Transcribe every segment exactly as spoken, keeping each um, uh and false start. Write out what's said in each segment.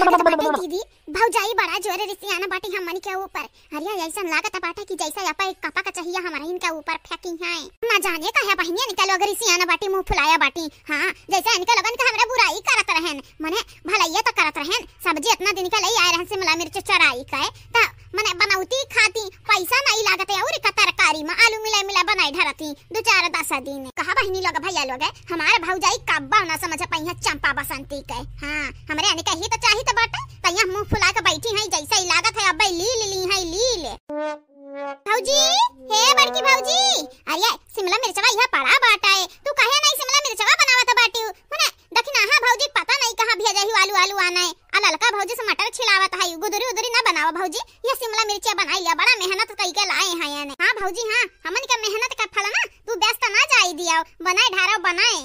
लागत बाटे दीदी, भौजाई बड़ा जोर रिसियाना बाटी हमन के ऊपर। अरे, ऐसन लागत बाटे कि जैसे आपा एक कपा का चाहिए हमरा इनके ऊपर फेंकी है। ना जाने काहे बहिनिया निकलो अगर रिसियाना बाटी, मुंह फुलाया बाटी। हाँ, जैसे इनके लोगन के हमरा बुराई करत रहन, मने भलैया तो करत रहन। सब्जी इतना दिन के ले आए रहन शिमला मिर्च चराई के, त मने बनौती खाती, पैसा नहीं लागत है और का तरकारी में आलू मिला मिला बनाए धरती। दो चार दस दिन। कहा बहिनी लोग, भैया लोग, हमार भौजाई कब्बा ना समझ पाई है चंपा बसंती के। हाँ, हमरे अनिका ही तो चाही तो बाटे, त यहाँ मुंह फुला के बैठी है, जैसे ही लागत है अब्बे लील ली है, लील। भौजी, हे बड़की भौजी, अरे शिमला मिर्चवा यहाँ पड़ा बाटे, तू काहे नहीं शिमला मिर्चवा बनावत बाटी? मने देखी ना, हाँ भौजी, पता नहीं कहाँ भेजे ही आलू, आलू आना है। आ ललका भौजी से मटर छिलावत है, गुदरी उदरी ना बनावा भौजी, ये शिमला मिर्चिया बनाई लिया, बड़ा मेहनत कई के लाए हैं याने। हाँ भौजी, हाँ, हमन के मेहनत का फल ना तू व्यस्त ना जाई दिया, बनाए ढारो बनाए।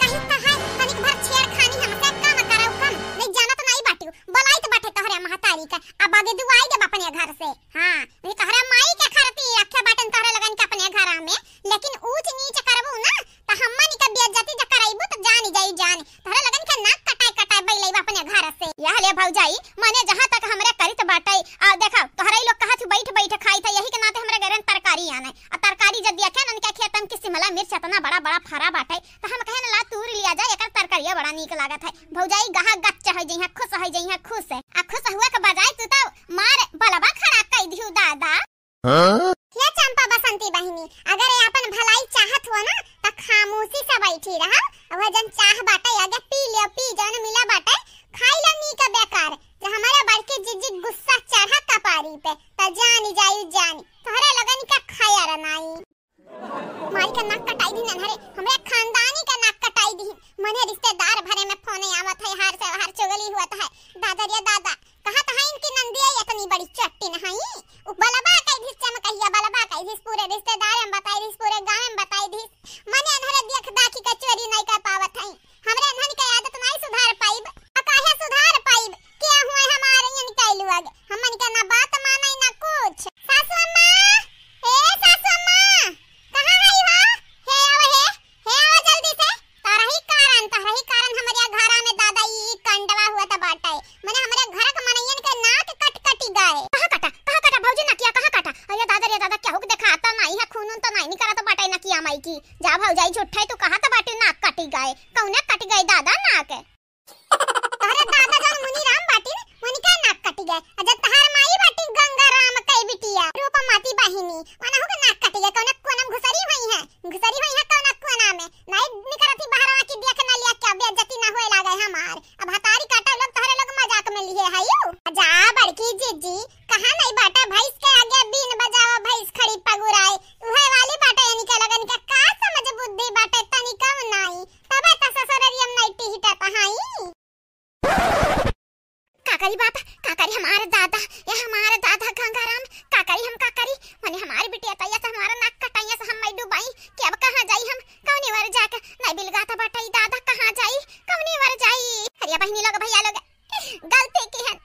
कहीं तो है, तनिक भर छेड़खानी हमसे कम करो, कम। नहीं जानत नहीं बाटियो, बोलाई तो बाटे तोहरे महतारी का, अब आगे दुआई देब अपने घर से। हाँ, नहीं तोहरे माई के खरती रखे बाटन तोहरे लगन के अपने घर में, लेकिन ऊंच नीच करबू ना, त हमनी के बेइज्जती ज करैबू त जानी जाई जान। तोहरे लगन के नाक कटाए कटाए बैलैबा अपने घर से। यह ले भौजाई, मने जहाँ तक हमरे करित बाटै, आ देखा, तोहरे लोग कहत बैठ बैठ खाई था, यही के नाते हमरे घरन तरकारी आने। आ तरकारी जब देखे न इनके खेतन की शिमला मिर्च इतना बड़ा बड़ा फरा बाटै, त हम कहे न ला तूर लिया जाए, एकर तरकारिया बड़ा नीक लागत है। भौजाई गहा गच्च है जइहा, खुश है जइहा, खुश है। आ खुश हुआ के बजाय तू तो मार बलबा खड़ा कई दिहू दादा। हाँ? हे चंपा बसंती बहिनी, अगर ये अपन भलाई चाहत हो ना, त खामोशी से बैठी रहा। अब वह जन चाह बाटे, आगे पी लियो, पी जौन मिला बाटे, खाई लो नीक बेकार। जे हमारे बड़की जिज्जी गुस्सा चढ़ा कपारी पे, त जानी जाई जानी, तोहरे लगन का खैर नाई। माई का नाक कटाई दी नन्हरे, हमरे खानदानी का नाक कटाई दी। मने रिश्तेदार भरे में फोन आवत है, हार से हार चुगली हुआ है। दादा रे दादा, कहा तो है इनकी नंदिया इतनी बड़ी चट्टी नहीं। उ बलबा कह दिस चमकहिया, बलबा कह दिस पूरे रिश्तेदार में बताई दिस, पूरे गांव में बताई दिस। मने अनहरे देख दाखी के चोरी नहीं कर पावत है। हमरे अनहन के आदत नहीं सुधार पाइब। आ काहे सुधार पाइब? क्या हुए हमारे इनके लोग? हमन के ना बात माने ना कुछ। सासू अम्मा, ए सासू अम्मा, कहाँ है हो? हे आवा हे। हे आवा जल्दी से, तोरही कारण, तोरही कारण हमरे घरा में दादा ई, ई कंडवा हुआ त बाटे। मने हमरे घर के मनइयन के नाक कट कटी गए। कहाँ कटा, कहाँ कटा भौजी नकिया, कहाँ कटा? अरे दादा रे दादा, केहू के देखाता नहीं है, खून उन तो नहीं निकलत बाटे नकिया माई की। जा भौजाई झूठे तू कहा त बाटे नाक कटी गए। कौने कट गए दादा नाक? तोहरे दादा जौन मुनीराम बाटिन, उनका नाक कटी गए। आ जब तहार माई बाटिन गंगा राम कई बिटिया, रूपमती बहिनी, उनहु के नाक कटी गए। कौने कोना में घुसरी हुई है, घुसरी हुई है कौना कोना में। नहीं निकरती बहरवा की देख ना लिया क्या बेइज्जती ना होए लागे हमार। अब हतारी काटा लोग तोहरे लोग मजाक में लिए है यू। जा बड़की जीजी, कहाँ नहीं बाटा भैंस के आगे बीन बजावा भैंस खड़ी पगुराए। उहे वाली बाटा यानी के लगन के का समझ बुद्धि बाटे तनी कम नाई। तबे त ससुररियम नहीं टिहिटा तहाई। का करी बाप, का करी हमार दादा, या हमार दादा गंगाराम, का करी हम, का करी? मने हमार बिटिया तैया से हमारा नाक कटाइया से हम मैं डुबाई कि अब कहाँ जाई हम? कौनी वर जाके नहीं बिलगाता बाटई दादा, कहाँ जाई? कौनी वर जाई? अरे बहिनी लोग, भैया लोग, गलती की हन,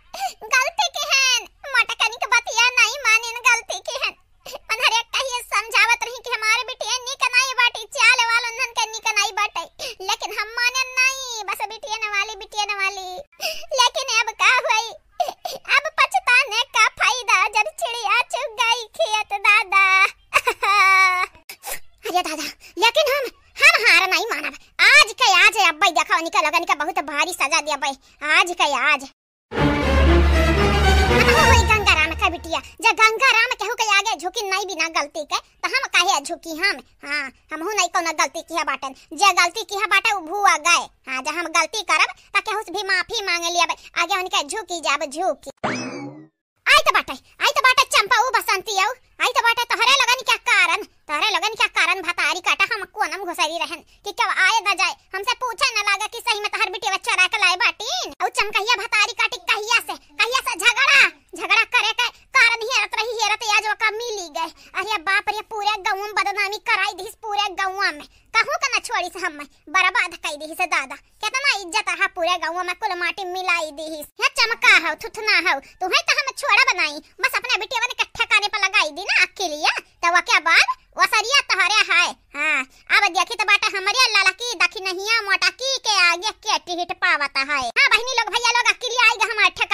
गलती की हन, मोटकनी के बतिया नहीं मानिन, गलती की हन। उन्हरे कहिए समझावत रही कि हमारे बिटिया नीक नाई बाटी, चाल वाल उन्हन के नीक नाई बाटे, लेकिन हम माने नहीं, बस बिटिया न वाली, बिटिया न वाली। लेकिन अब का हुई, अब पछताने का फायदा जब चिड़िया चुग गई खेत दादा। अरे दादा, लेकिन हम, हम हार नहीं मानब। आज के आज अब्बे देखा उनका लगन का बहुत भारी सजा दिया बे। आज के आज। अब हो होई गंगाराम का बिटिया, जे गंगाराम केहू के आगे झुकी नहीं बिना गलती के, त हम काहे झुकी हम? हाँ, हमहू नहीं कौनो गलती किया बाटन। जे गलती किया बाटे, उ भुआ गए। हाँ, जे हम गलती करब, त केहू से भी माफी मांगे लिया बे। आगे उनके झुकी जाब, झुकी। आई त बाटे, आई त बाटे चंपा, उ बसंती आऊ। आई त बाटे तोहरे लगन क्या कारण, तोहरे लगन क्या कारण भतारी काटा हम कोनम घुसरी रहन। कि क्यों आए न जाए, हमसे पूछे न लागे कि सही में तहर बिटिया चोरा के लाए बाटीन। अउ चमकहिया भतारी काटी कहिया से, कहिया से झगड़ा, झगड़ा करे के कारण हेरत रही, हेरत आज ओका मिली गए। अरे बाप रे, पूरे गाँव में बदनामी कराई दिस, पूरे गाँव में। कहूँ का न छोड़ी से हम बर्बाद कई दिस दादा। कितना इज्जत रहा पूरे गाँव में, कुल माटी मिलाई दिस। या चमका हो, थुथना हो, तुम्हें तो हम छोड़ा बनाई, बस अपने बिटिया के ठिकाने पर लगाई दी ना अकेलिया, तो ओके बाद ओसरिया तोहरे है। हाँ, अब देखी त बाटे हमरे ललकी दखिनहिया मोटकी के आगे के टिहिट पावत है। हाँ बहिनी लोग, भैया लोग, अक्की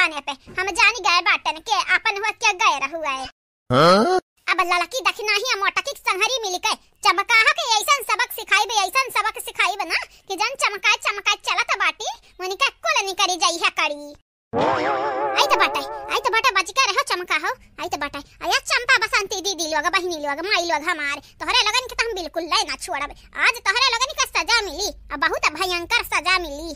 अपने पे। हम जानी गए बाटन के आपन हुआ क्या गए रहुआ है। हाँ? अब ललकी दखिनाही मोटकी संहरी मिली के चमकाह के ऐसन सबक सिखाइब, ऐसन सबक सिखाइब ना कि जन चमकाए चमकाए चलत बाटी, उनका कुल निकरी जाई है करी। आई तो बाटे, आई तो बाटे, बच के रहो चमकाहो। आई तो बाटे, आया चंपा बसंती दीदी लोग, बहिनी लोग, माई लोग हमार, तोहरे लोगन के तो हम बिल्कुल ले ना छोड़ब। आज तोहरे लोगन के सजा मिली, अब बहुत भयंकर सजा मिली।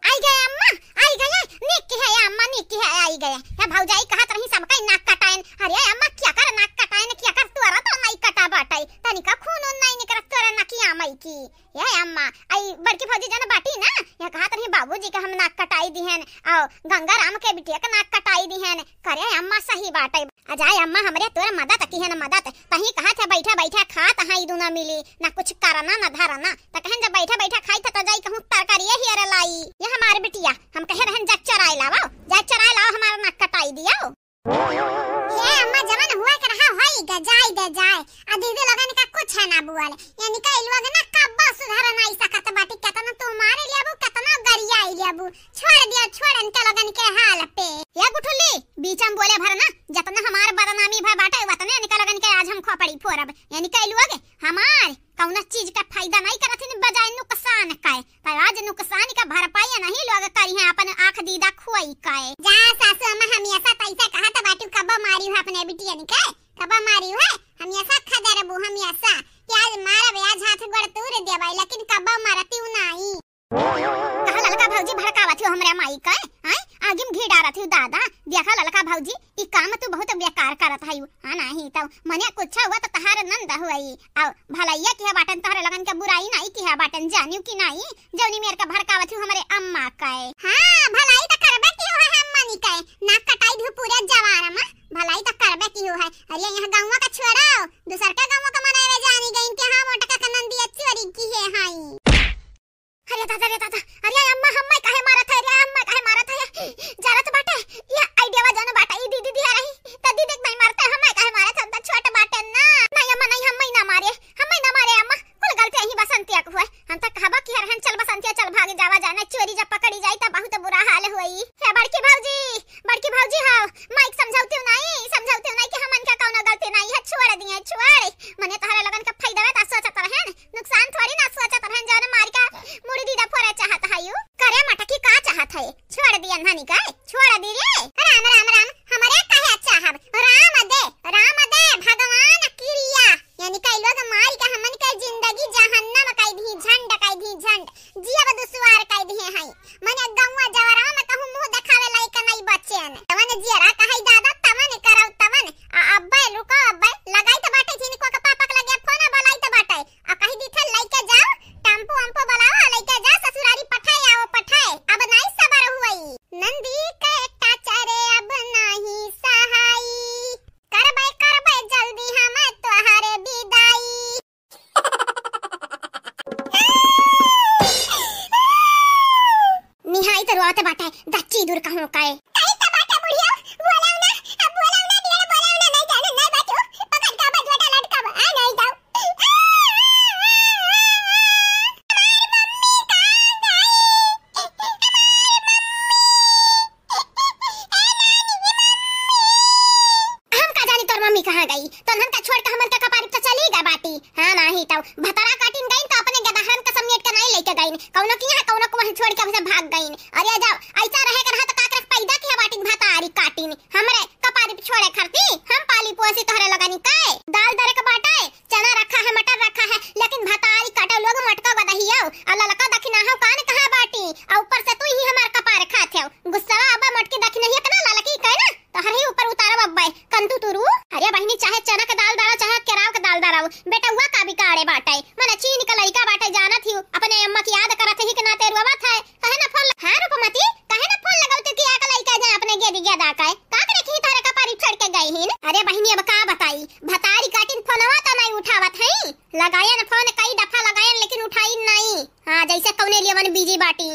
आई गए अम्मा, आई गए, निक है अम्मा, निक है, आई गए। या भौजाई कहत रही सबका नाक कटाइन। अरे अम्मा, क्या कर नाक कटाइन, क्या कर तोरा तो नहीं कटा बाटे, तनिका खून उन नहीं निकरत तोरा नकिया मई की। ए अम्मा, आई बड़की भौजी जन बाटी ना, या कहत रही बाबूजी के हम नाक कटाई दिहन, और गंगाराम के बिटिया के नाक कटाई दिहन। करे अम्मा सही बाटे। अजाए अम्मा हमरे तोर मदद किहन मदद। तही कहत है बैठा बैठा खात है ई दुना मिली, ना कुछ करना ना धरना। त कहन जब बैठा बैठा खाई त जाई कहूँ तरकारी हियर लाई। ये हमार बिटिया, हम कहे रहन जा चराए लाओ, जा चराए लाओ, हमार नाक कटाई दियो। ए अम्मा, जवन हुआ के रहा होई ग, जाई दे जाए। आ दीदी लोगन का कुछ है ना बुअल। यानी का ई लोग ना कब्बो सुधर नाई सकत बाटी। केतना तू मारे लियाबू, केतना गरियाई लियाबू। छोड़ दिया, छोड़ इनके लोगन के हाल पे। ए गुठुली, बीच में बोले भर ना। जतना हमार बदनामी भय बाटे, वतने इनके लोगन के आज हम खोपड़ी फोरब। यानी का ई लोग हमार कौनो चीज का फायदा नहीं करत हिन, बजाय नुकसान का। त आज नुकसान का भरपाई नहीं लोग करिहैं, अपन आँख दीदा खुआई का। जा सासू अम्मा, हम ऐसा तैसा कहत बाटू, कब्बो मारी हो अपने बिटियन के, कब्बो मारी हो, हम ऐसा खदेरबू, हम ऐसा कि आज मारब, आज हाथ गोड़ तूर देबै, लेकिन कब्बो मरती नहीं। कहा ललका भौजी भड़कावत हो हमरे माई का, हैं? आगिम घी डारत हो दादा। देखा ललका भौजी, ई काम तू बहुत बेकार करत हयू। हाँ, नाही तउ मने कुछ हुआ त तहार नंद हुई। अउ भलैया किहे बाटन, तहरे लगन के बुराई नाही किहे बाटन, जानियो कि नाही? जौनी मेर के भड़कावत हू हमरे अम्मा के। हाँ, भलाई त करबे किहू है अम्मा नी के। नाक कटाई दिहू पूरे जवार मा। भलाई त करबे किहू है। अरे यहाँ गौवा का छोड़ो, दूसर के गौवा का मनई वे जानी गइन कि हाँ मोटका के नंदिया चोरी किहे हई। अरे दादा रे दादा, अरे अम्मा, हम्मै काहे मारत है रे, अम्मा काहे मारत है? जरत बाटे, ये आइडिया वा जन बाटे, ई दीदी दिया रही, त दीदी के नहीं मारते, हम्मै काहे मारत, हम त छोट बाटे ना। नहीं अम्मा, नहीं, हम्मै ना मारे, हम्मै ना मारे अम्मा, कुल गलती यही बसंतिया के हुए। हम त कहबा कि हरहन चल बसंतिया, चल भागे जावा जाए, नहीं चोरी जब पकड़ी जाई त बहुत बुरा हाल होई। हे बड़की भौजी, बड़की भौजी हो, माइक समझौती नहीं, समझौती नहीं कि हमन का कौनो गलती नहीं है, छोड़ दिए, छोड़। मने तोहरे लगन का फायदा में त सोचत रहन, नुकसान थोड़ी ना सोचत रहन, जौन मारी का मुड़ी दीदा फोरे चाहत है यू। करे मटकी का चाहत है? छोड़ दियन हनी का? छोड़ दी रे। राम, राम, राम, हमरे काहे चाहब? राम दे, राम दे, भगवान किरिया। यानी कई लोग मारी का हमन के जिंदगी जहन्नम कई दी, झंड कई दी, झंड। जियब दुश्वार कई दिहे हई। मने गौवा जवरवा में कहूँ मुँह देखावे लायक नहीं बचेन। तवन जियरा कहई दादा, तवन करब तवन। आ अब्बे रुको, अब्बे लगाई त बाटे, जिनको के पापा के लगे फोन बोलाई त बाटे। आ कही दी थे लइके जाओ, टेम्पो वम्पो बुलाओ, लइके जाओ ससुरारी पठाए आओ, पठाए। अब नहीं सबर हुई। नंदी के टाचरे अब नहीं सहाई। करबे, करबे जल्दी हम तोहरे विदाई। निहाई त रोआते बाटे, दच्ची दूर कहूँ काए। कही त बाटे बुढ़िया, बोलाओ ना, अब बोलाओ ना, डेढ़ बोलाओ ना, नहीं जाने, नहीं बाटू, पकड़ का बजवटा लटकाव, आ नहीं जाओ। हमार मम्मी कहाँ गई? हमार मम्मी। हम का जानी तोर मम्मी कहाँ गई? तोहन का छोड़ के हमन का कपारी तो चली गई बाटी। हाँ, नाही तो भतरा काटिन गईन तो अपने गदहन का समेट के नहीं लेके गईन। कौनो की यहाँ, कौनो को वहाँ छोड़ के हमसे भाग गईन। अरे जब ऐसा रहे के रहा तो का करे पैदा किहे बाटिन भतारी काटिन? हमरे कपारी पे छोड़े खरती, हम पाली पोसी तोहरे लगनी के। दाल दरे के बाटे, चना रखा है, मटर रखा है, लेकिन भतारी काटे लोग मटका गदहियो, आ ललका दखिनाहो कान कहाँ बाटी, आ ऊपर से तू ही हमार कपार खात हो। गुस्सा अब मटकी दखिनहिया के ना ललकी के ना, तोहर ही ऊपर उतारब अब्बे, कंतू तुरू। अरे बहिनी, चाहे चना के दाल दराओ, चाहे केराव के दाल दराओ, बेटउआ का बिगाड़े बाटे, मने चीन के लइका बाटे, जानत ही अपने अम्मा की याद करत ही के नाते रोवत है। काहे ना फोन ल-, हाँ रूपमती, काहे ना फोन लगावत कि आके लइका जाए अपने गेदी गेदा के? का करे कि तोहरे कपारी छोड़ के गई हिन? अरे बहिनी, अब का बताई, भतारी काटिन फोनवा त नहीं उठावत है। लगायन फोन, कई दफा लगायन, लेकिन उठाई नहीं। हाँ, जैसे कौने लियवन बिजी बाटी।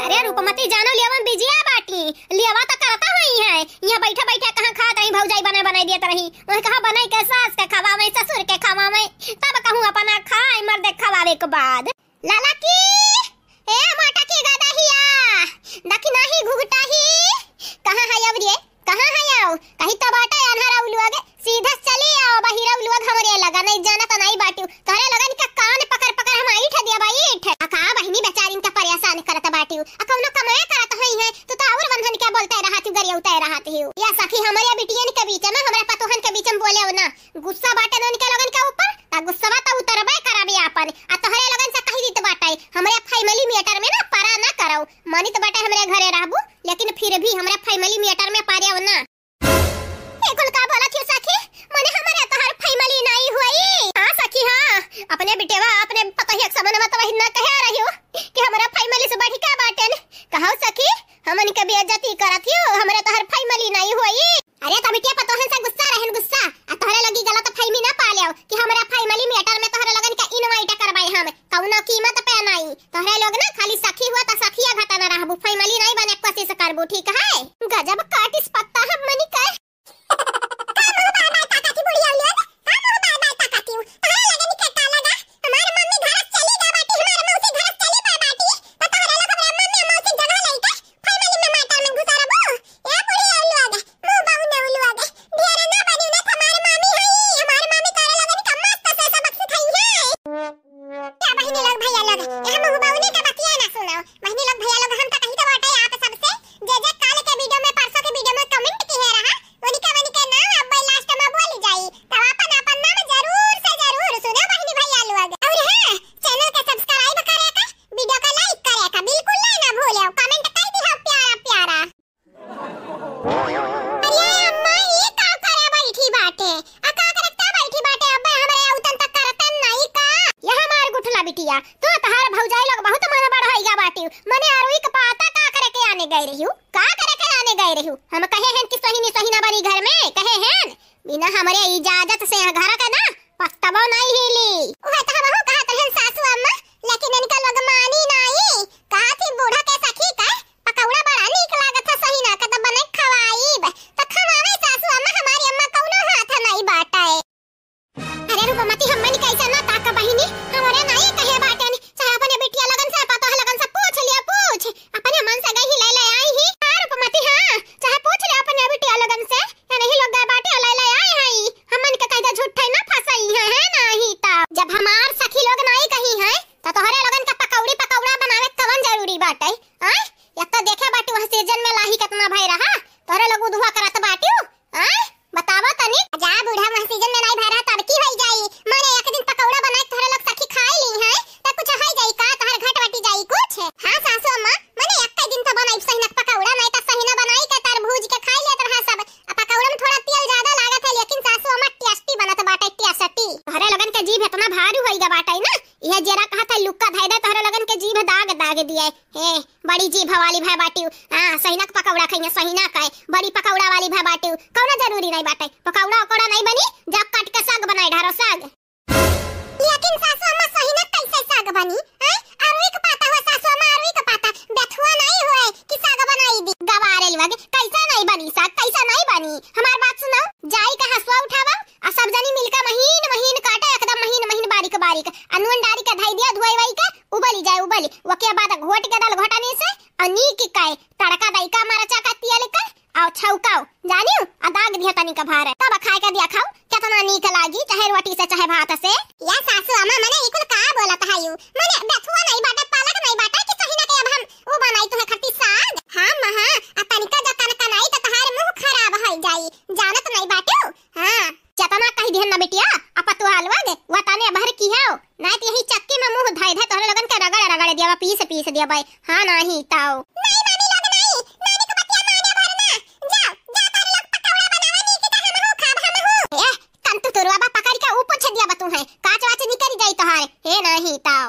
अरे रूपमती जानो, लियवन बिजिया बाटी, लियवा त करता हुई है। यहाँ बैठा बैठा कहाँ खात रही, भौजाई बना बनाई देत रही, वह कहाँ बनाई के सास के खवावे, ससुर के खवावे, तब कहूँ अपना खाए मर्दे खवावे के बाद। ललकी, ए मोटकी गदा आ कौनो कमाए करत होई है, तू तो और बंधन के बोलते रहत ही, गरियौते रहत ही। या सखी, हमरे बिटियन के बीच में, हमरे पतोहन के बीच में बोलेउ ना। गुस्सा बाटे न उनके लोगन के ऊपर, त गुस्सवा त उतरबे करबे आपन। आ तोहरे लोगन से कही दीत बाटे, हमरे family matter में ना परा ना करउ। मानित बाटे हमरे घरे रहबू, लेकिन फिर भी हमरे family matter में परेउ ना। ए कुल का बोलत हिउ सखी? मने हमरे तोहर family नाई होई? हाँ सखी, हाँ। अपने बिटेवा, अपने पतोहिया के समनवा त वही ना कहे रहिउ कि हमरा family से बढ़ि के बाटेन। कहउ सखी, हमन के बेइज्जती करत हिउ, हमरे तोहर family नाई होई। अरे त बिटिया पतोहन से गुस्सा रहेन गुस्सा, आ तोहरे लगी गलतफहमी ना पा लेउ कि हमरा family matter में तोहरे लोगन के invite करबाई हम, कौनो कीमत पे नाई। तोहरे लोग ना खाली सखी हुआ त सखिया घटा ना रहबू, family नाई बने के कोशिश करबू, ठीक है? गजब काटिस पत्ता हमनी के। का मुंह बार बार ताकती बुढ़िया लोग? का मुंह बार बार ताकती? तोहरे लगन के का लगा? हमार मम्मी घर से चली गई बाटी, हमार मौसी घर से चली गई बाटी, तो तोहरे लोग हमरा मम्मी मौसी जगह लेके family में matter में घुसा रहबू। ए बुढ़िया लोग, मुंह बाऊ ने लोग, ढेर ना बनी ना, हमार मामी हई, हमार मामी तोहरे लगन के मस्त से सबक सिखाई है। क्या बहिनी लोग, भैया लोग, यह मुंह बाऊ ने का बतिया ना सुनाओ। बहिनी लोग, भैया लोग, हम तो कही तो बाटे आप सबसे, जे जे काल के video में, परसों के video में comment किहे रहा, उनके, उनके नाम अब last में बोली जाई, तब अपन, अपन नाम जरूर से जरूर सुनो बहिनी भैया लोग। और हाँ, channel के subscribe करे का, video का like करे का बिल्कुल ना, ना भूले, comment कर दी हो प्यारा प्यारा। अरे अम्मा, ये का करे बैठी बाटे? आ का करे का बैठी बाटे? अब हमरे उतन तक करतन नहीं का? ये हमार गुठला बिटिया, तू तोहार भौजाई लोग बहुत मन बढ़ होइगा बाटी। मने अरुई के पाता का करे के आने गए रहिउ? का करे के आने गए रहिउ? हम कहे हैं कि सही नहीं सही ना बनी घर में, कहे हैं बिना हमरे इजाजत से घर के ना पत्तबो नहीं हिली। उहे तो हमहू कहत रहन सासू अम्मा, लेकिन इनका लोग मानी नहीं। कहा थी बूढ़ा के सखी का पकौड़ा बड़ा नीक लागत है, सही ना कद बने खवाईब। त खवावे सासू अम्मा, हमारी अम्मा कौनो हाथ नहीं बाटे। अरे रूपमती, हमन कैसे ना ताका बहिनी, हमरे नहीं कहे बाटे, चाहे अपने बिटिया लगन से, पतोह लगन से पूछ लिया, पूछ। अपने मन से गई ले ले आई ही। हाँ रूपमती, हाँ, चाहे पूछ लिया अपने बिटिया लगन से, या नहीं लोग गए बाटे ले ले आए हई। हमन के कैदा झूठे ना फंसाई है, है नहीं त। जब हमार सखी लोग नहीं कही है, त तोहरे लोगन के पकौड़ी पकौड़ा बनावे कवन जरूरी बाटे? आय? एक तो देखे बाटू वह season में लाही कितना भय रहा, तोहरे लोग उधुआ करत बाटू। आय? बतावा तनी। जा बूढ़ा, वह season में नहीं भय रहा, तब की होई जाई? माने एक दिन पकौड़ा बनाए तोहरे लोग सखी खाई ली है, त कुछ होई जाई का? तोहर घट बटी जाई कुछ? हाँ सासू अम्मा, माने एक दिन तो बनाई सहिनक पकौड़ा, नहीं त सहिना बनाई के तरबूज के खाई लेत रहा सब। आ पकौड़ा में थोड़ा तेल ज्यादा लागत है, लेकिन सासू अम्मा tasty बनत बाटे, tasty। तोहरे लोगन के जीभ इतना भारी होइगा बाटे ना, यह जेरा कहत है लुक्का धै दे, तोहरे लोगन के जीभ दाग दाग दिए। हे, बड़ी जीभ वाली भय बाटिउ। हाँ, सहिनक पकौड़ा खइहे, सहिनक है, बड़ी पकौड़ा वाली भय बाटिउ। कौनो जरूरी नहीं बाटे, पकौड़ा उकौड़ा नहीं बनी, जा काट के साग बनाए ढारो साग। लेकिन सासू अम्मा, सहिनक कैसे साग बनी? हैं? अरुई के पाता हो सासू अम्मा, अरुई के पाता। बेथुआ नहीं होए कि साग बनाई दी। गवारे लोग, कैसे नहीं बनी साग, कैसे नहीं बनी? हमार बात सुनो, जाई का हसुआ उठावा, आ सब जनी मिलके महीन महीन काटे, एकदम महीन महीन बारीक बारीक। आ नून डारी के धई दिया, धोई वाई के, उबली जाए, उबली। ओके बाद घोट के दाल घोटनी से, आ नीक के तड़का दई का, मरचा का, तेल का, आ छौकाओ, जानियो, आ दाग दिया तनी का भार। तब खाए के दिया खाओ, कितना नीक लागी, चाहे रोटी से, चाहे भात से। या सासू अम्मा, मने ई कुल का बोलत है यू? मने बेथुआ नहीं बाटे, पालक नहीं बाटे कि सहिना के अब हम वो बनाई तुहे खट्टी साग? हाँ महा, आ तनिका जो कनकनाई त तहार मुंह खराब होई जाई, जानत नहीं बाटू? हाँ, जतना कही दिहन ना बिटिया, आ पतोहा लोग, वतने भर की हो, नहीं त यही चक्की में मुंह धई धई तोहरे लोगन के रगड़ रगड़ दियाबा, पीस पीस दियाबा। हाँ, नहीं ताओ। नहीं मामी लोग नहीं, नानी के बतिया माने भर ना। जाओ, जा तोहरे लोग पकौड़ा बनावा, नीक के हमहू खाब, हमहू। ए, कंतु तुरवा बा पकड़ के ऊ पोछ दियाबा तुहे, काच वाच निकल जाई तोहार। ए, नहीं ताओ।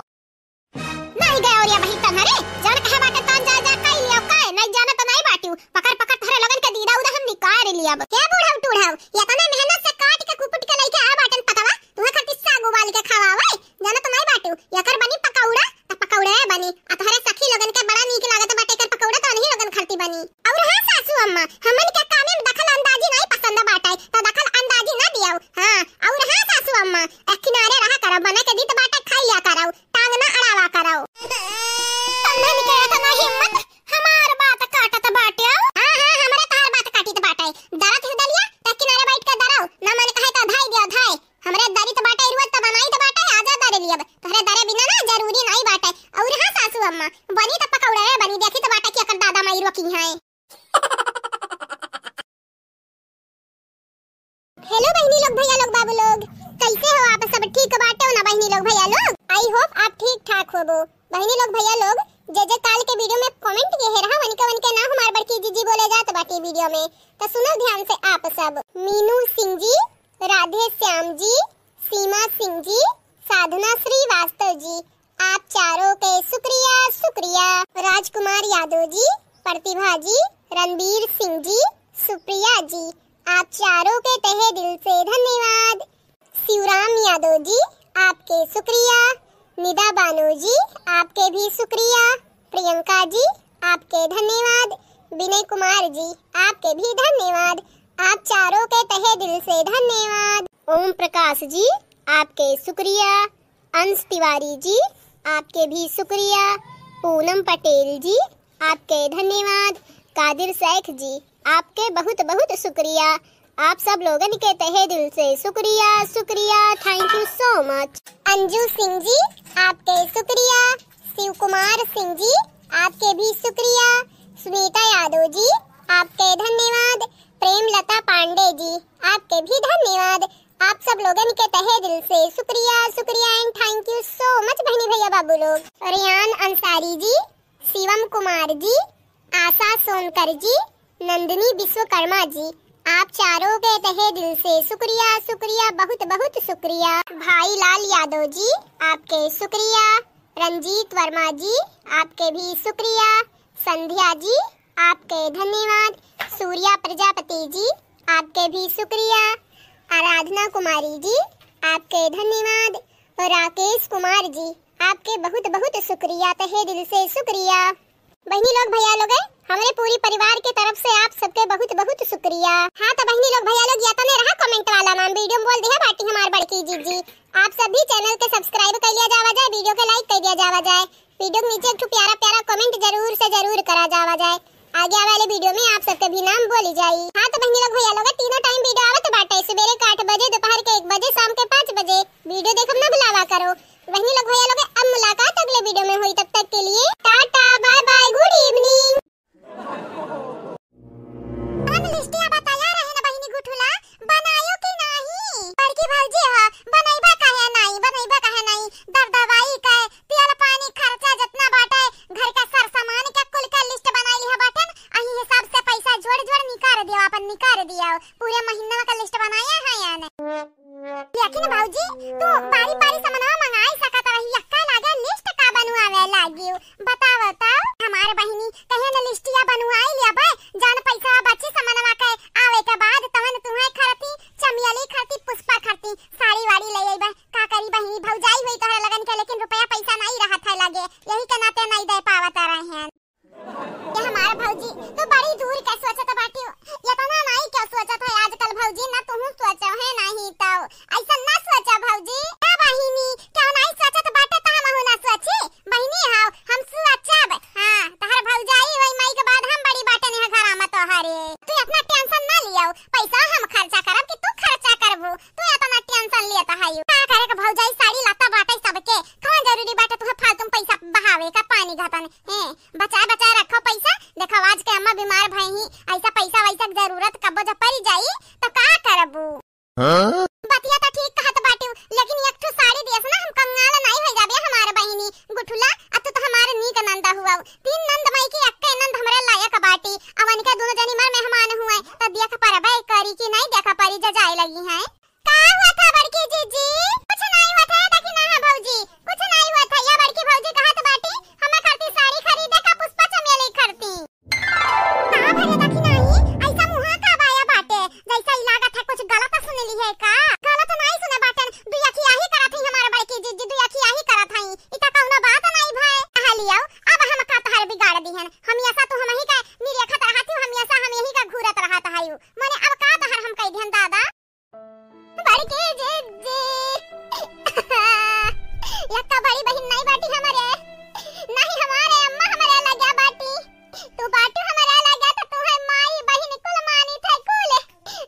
नहीं गए और या वही तन्हरे, जौन कहे बाटे तौन जा जा कई लियो, काहे नहीं जाना त नहीं बाटियो। पकड़ पकड़ तोहरे लोगन के दीदा उदा हम निकाल लिया। के बूढ़ऊ टूढ़ऊ, इतना मेहनत से काट के कुकुट के लेके आ बाटन पतवा, तुहे खातिर साग उबाल के खवावे, जाना त नहीं बाटियो। एकर बनी पकौड़ा, त पकौड़े बनी। आ तोहरे सखी लोगन के बड़ा नीक लागत बाटे एकर पकौड़ा, त उन्हीं लोगन खातिर बनी। और हाँ सासू अम्मा, हमन के कामे में दखल अंदाजी नहीं पसंद बाटे, त दखल अंदाजी ना दियाओ। हाँ, और हाँ सासू अम्मा, एक किनारे रहा करो, बने के दीत बाटे खाई लिया करो। टांग ना अड़ावा करो। तन्हन के इतना हिम्मत, हमार बात काटत बाटे। हाँ, हाँ, हमरे तहार बात काटित बाटे। दरत ही दलिया, त किनारे बैठ के दराओ। ना मन कहे त धाई दियो, धाई। हमरे दरित बाटे, रुअत त बनाई त बाटे, आजा दरे लियब। तोहरे दरे बिना ना जरूरी नाई बाटे। और हाँ सासू अम्मा, बनी त पकौड़े बनी, ठाक होबो। बहिनी लोग, भैया लोग, जे जे काल के video में comment किहे रहा, वनिके वनिके नाम हमार बड़की जीजी बोले जात बाटी video में, त सुनो ध्यान से आप सब। मीनू सिंह जी, राधे श्याम जी, सीमा सिंह जी, साधना श्रीवास्तव जी, आप चारों के शुक्रिया, शुक्रिया। राजकुमार यादव जी, प्रतिभा जी, रणबीर सिंह जी, सुप्रिया जी, आप चारों के तहे दिल से धन्यवाद। शिवराम यादव जी, आपके शुक्रिया। निदा बानो जी, आपके भी शुक्रिया। प्रियंका जी, आपके धन्यवाद। विनय कुमार जी, आपके भी धन्यवाद। आप चारों के तहे दिल से धन्यवाद। ओम प्रकाश जी, आपके शुक्रिया। अंश तिवारी जी, आपके भी शुक्रिया। पूनम पटेल जी, आपके धन्यवाद। कादिर शेख जी, आपके बहुत बहुत शुक्रिया। आप सब लोगन के तहे दिल से शुक्रिया, शुक्रिया, thank you so much। अंजू सिंह जी, आपके शुक्रिया। शिव कुमार सिंह जी, आपके भी शुक्रिया। सुनीता यादव जी, आपके धन्यवाद। प्रेमलता पांडे जी, आपके भी धन्यवाद। आप सब लोगन के तहे दिल से शुक्रिया, शुक्रिया and thank you so much बहिनी भैया बाबू लोग। रेयान अंसारी जी, शिवम कुमार जी, आशा सोनकर जी, नंदिनी विश्वकर्मा जी, आप चारों के तहे दिल से शुक्रिया, शुक्रिया, बहुत बहुत शुक्रिया। भाई लाल यादव जी, आपके शुक्रिया। रंजीत वर्मा जी, आपके भी शुक्रिया। संध्या जी, आपके धन्यवाद। सूर्या प्रजापति जी, आपके भी शुक्रिया। आराधना कुमारी जी, आपके धन्यवाद। और राकेश कुमार जी, आपके बहुत बहुत शुक्रिया, तहे दिल से शुक्रिया। बहिनी लोग, भैया लोग, हमरे पूरी परिवार के तरफ से आप सबके बहुत बहुत शुक्रिया। हाँ, तो बहिनी लोग, भैया लोग, या तने रहा comment वाला नाम, video में बोल दिया बाटी हमार बड़की जीजी। आप सब भी channel के subscribe कर लिया जावा जाए, video के like कर दिया जावा जाए, video के नीचे एक ठो प्यारा प्यारा comment जरूर से जरूर करा जावा जाए। आगे आवे वाले video में आप सबके भी नाम बोली जाई। हाँ, तो बहिनी लोग, भैया लोग, तीनों time video आवत बाटे, सुबेरे के आठ बजे, दोपहर के एक बजे, शाम के पाँच बजे। Video देखब ना भुलावा करो। बहिनी लोग, भैया लोग, अब मुलाकात अगले video में होई, तब तक के लिए टाटा, bye bye, good evening। हम लिस्टिया बताया रहे ना बहिनी गुठुला, बनायो कि नाही? बड़की भौजी ह, बनैबा काहे नाही, बनैबा काहे नाही? दबदबाई के तेल पानी खर्चा जितना बाटे, घर का सर सामान के कुल का list बनाई लिहा बाटन, अही हिसाब से पैसा जोड़ जोड़ निकार दियो, अपन निकार दियो। पूरे महीना का list बनाया है या नहीं? लेकिन भौजी, तू बारी बारी सामानवा मंगाई सकत रही, यक्का लागे list का बनवावे लागियो? बताओ तो, हमार बहिनी कहे न लिस्टिया बनवाई लिया बे, जान पैसा बची सामानवा के आवे के बाद तहन तुहे खरती, चमियली खरती, पुष्पा खरती, साड़ी वाड़ी ले अइबे। का करी बहिनी, भौजाई हुई तोहरे लगन के, लेकिन रुपया पैसा नहीं रहत है लगे, यही के नाते नहीं दे पावत रहे हैं। ये हमार भौजी, तू बड़ी दूर के सोचत बाटियो। इतना नाई क्या सोचत है आजकल भौजी, ना तुहू सोचो है, नाही तो ऐसा ना सोचा भौजी। का बहिनी, क्यों नाई सोचत बाटे त हमहू ना सोची? बहिनी हाव, हम सोचब। हाँ, तहर भौजाई होई माई के बाद हम बड़ी बाटे नहीं घरा में तोहरे। तू इतना tension ना लियो, पैसा हम खर्चा करब कि तू खर्चा करबू? तू इतना tension लेत है। का करे के भौजाई, साड़ी लत्ता बाटे सबके, कौन जरूरी बाटे तुहे फालतू में पैसा बहावे का पानी घटन? हैं, बचाए बचाए रखो पैसा। देखो आज के अम्मा बीमार भई ही, ऐसा पैसा वैसा के जरूरत कबो जब पड़ जाई तो का करबू? हाँ? बतिया तो ठीक कहत बाटिउ, लेकिन एक ठो साड़ी दियस ना हम कंगाल नाई हो जाबे हमार बहिनी। गुठुला, अब तू तो हमार नीक नंद हुआ। तीन नंद माई के एक्के नंद हमरे लायक बाटी। अब इनके दोनों जनी मर मेहमान हुए, तो देख परबे करी कि नहीं देख परी, जजाए लगी हैं। का हुआ था बड़की जीजी? कुछ नहीं हुआ था, देखी ना है भौजी, कुछ नहीं हुआ था। या बड़की भौजी कहत बाटी, हमें खरती साड़ी खरीदे का पुष्पा चमेली खरती। का भरे देखी नहीं, ऐसा मुहा का बाया बाटे, जैसा ही लागत है कुछ गलत सुन ली है का? गलत नहीं सुने बाटन, दुई अखिया ही करत है हमारे बड़की जीजी, दुई अखिया ही करत है। इता कौनो बात नहीं भाई। कहा लियो, अब हम का तहर बिगाड़ दिहन, हम ऐसा तो हम ही का निरेखत रहत हूँ, हम ऐसा हम यही का घूरत रहत है। मने अब का तहर हम कह दिहन दादा? बड़की जीजी। यक्का बड़ी बहिन नहीं बाटी हमरे, नहीं हमारे अम्मा हमरे लग्या बाटी। तू बाटू हमरे लग्या तो तू है माई बहिन कुल मानी थे कुल।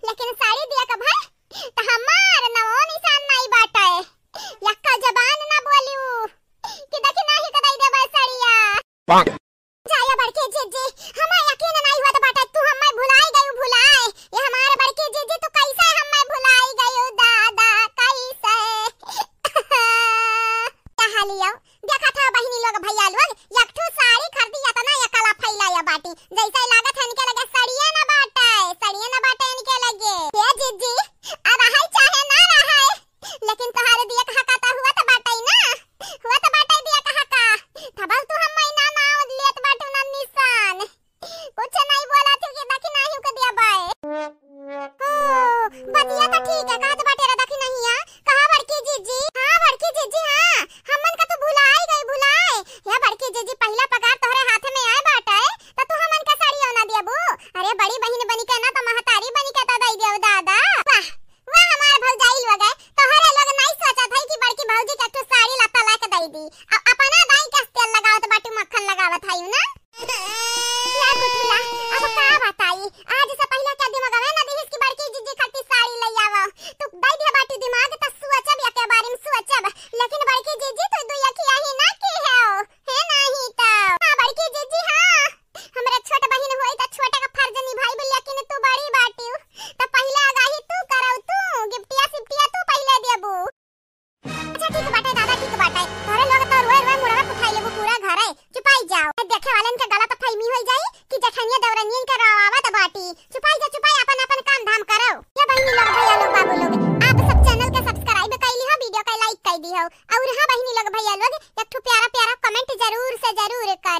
लेकिन साड़ी दिया का भाई तो हमार नवो निशान नहीं बाटे। यक्का जबान ना बोलियो कि देखी नहीं कदाई देबे साड़िया। पाक। जाया बड़के जीजी, हमें यकीन नहीं होत बाटे, तू हमें भुलाई गयू, भुलाए। ये हमारे बड़के जीजी, तू कैसे हमें भुलाई गयू, दादा, कैसे? कहा लियो, देखा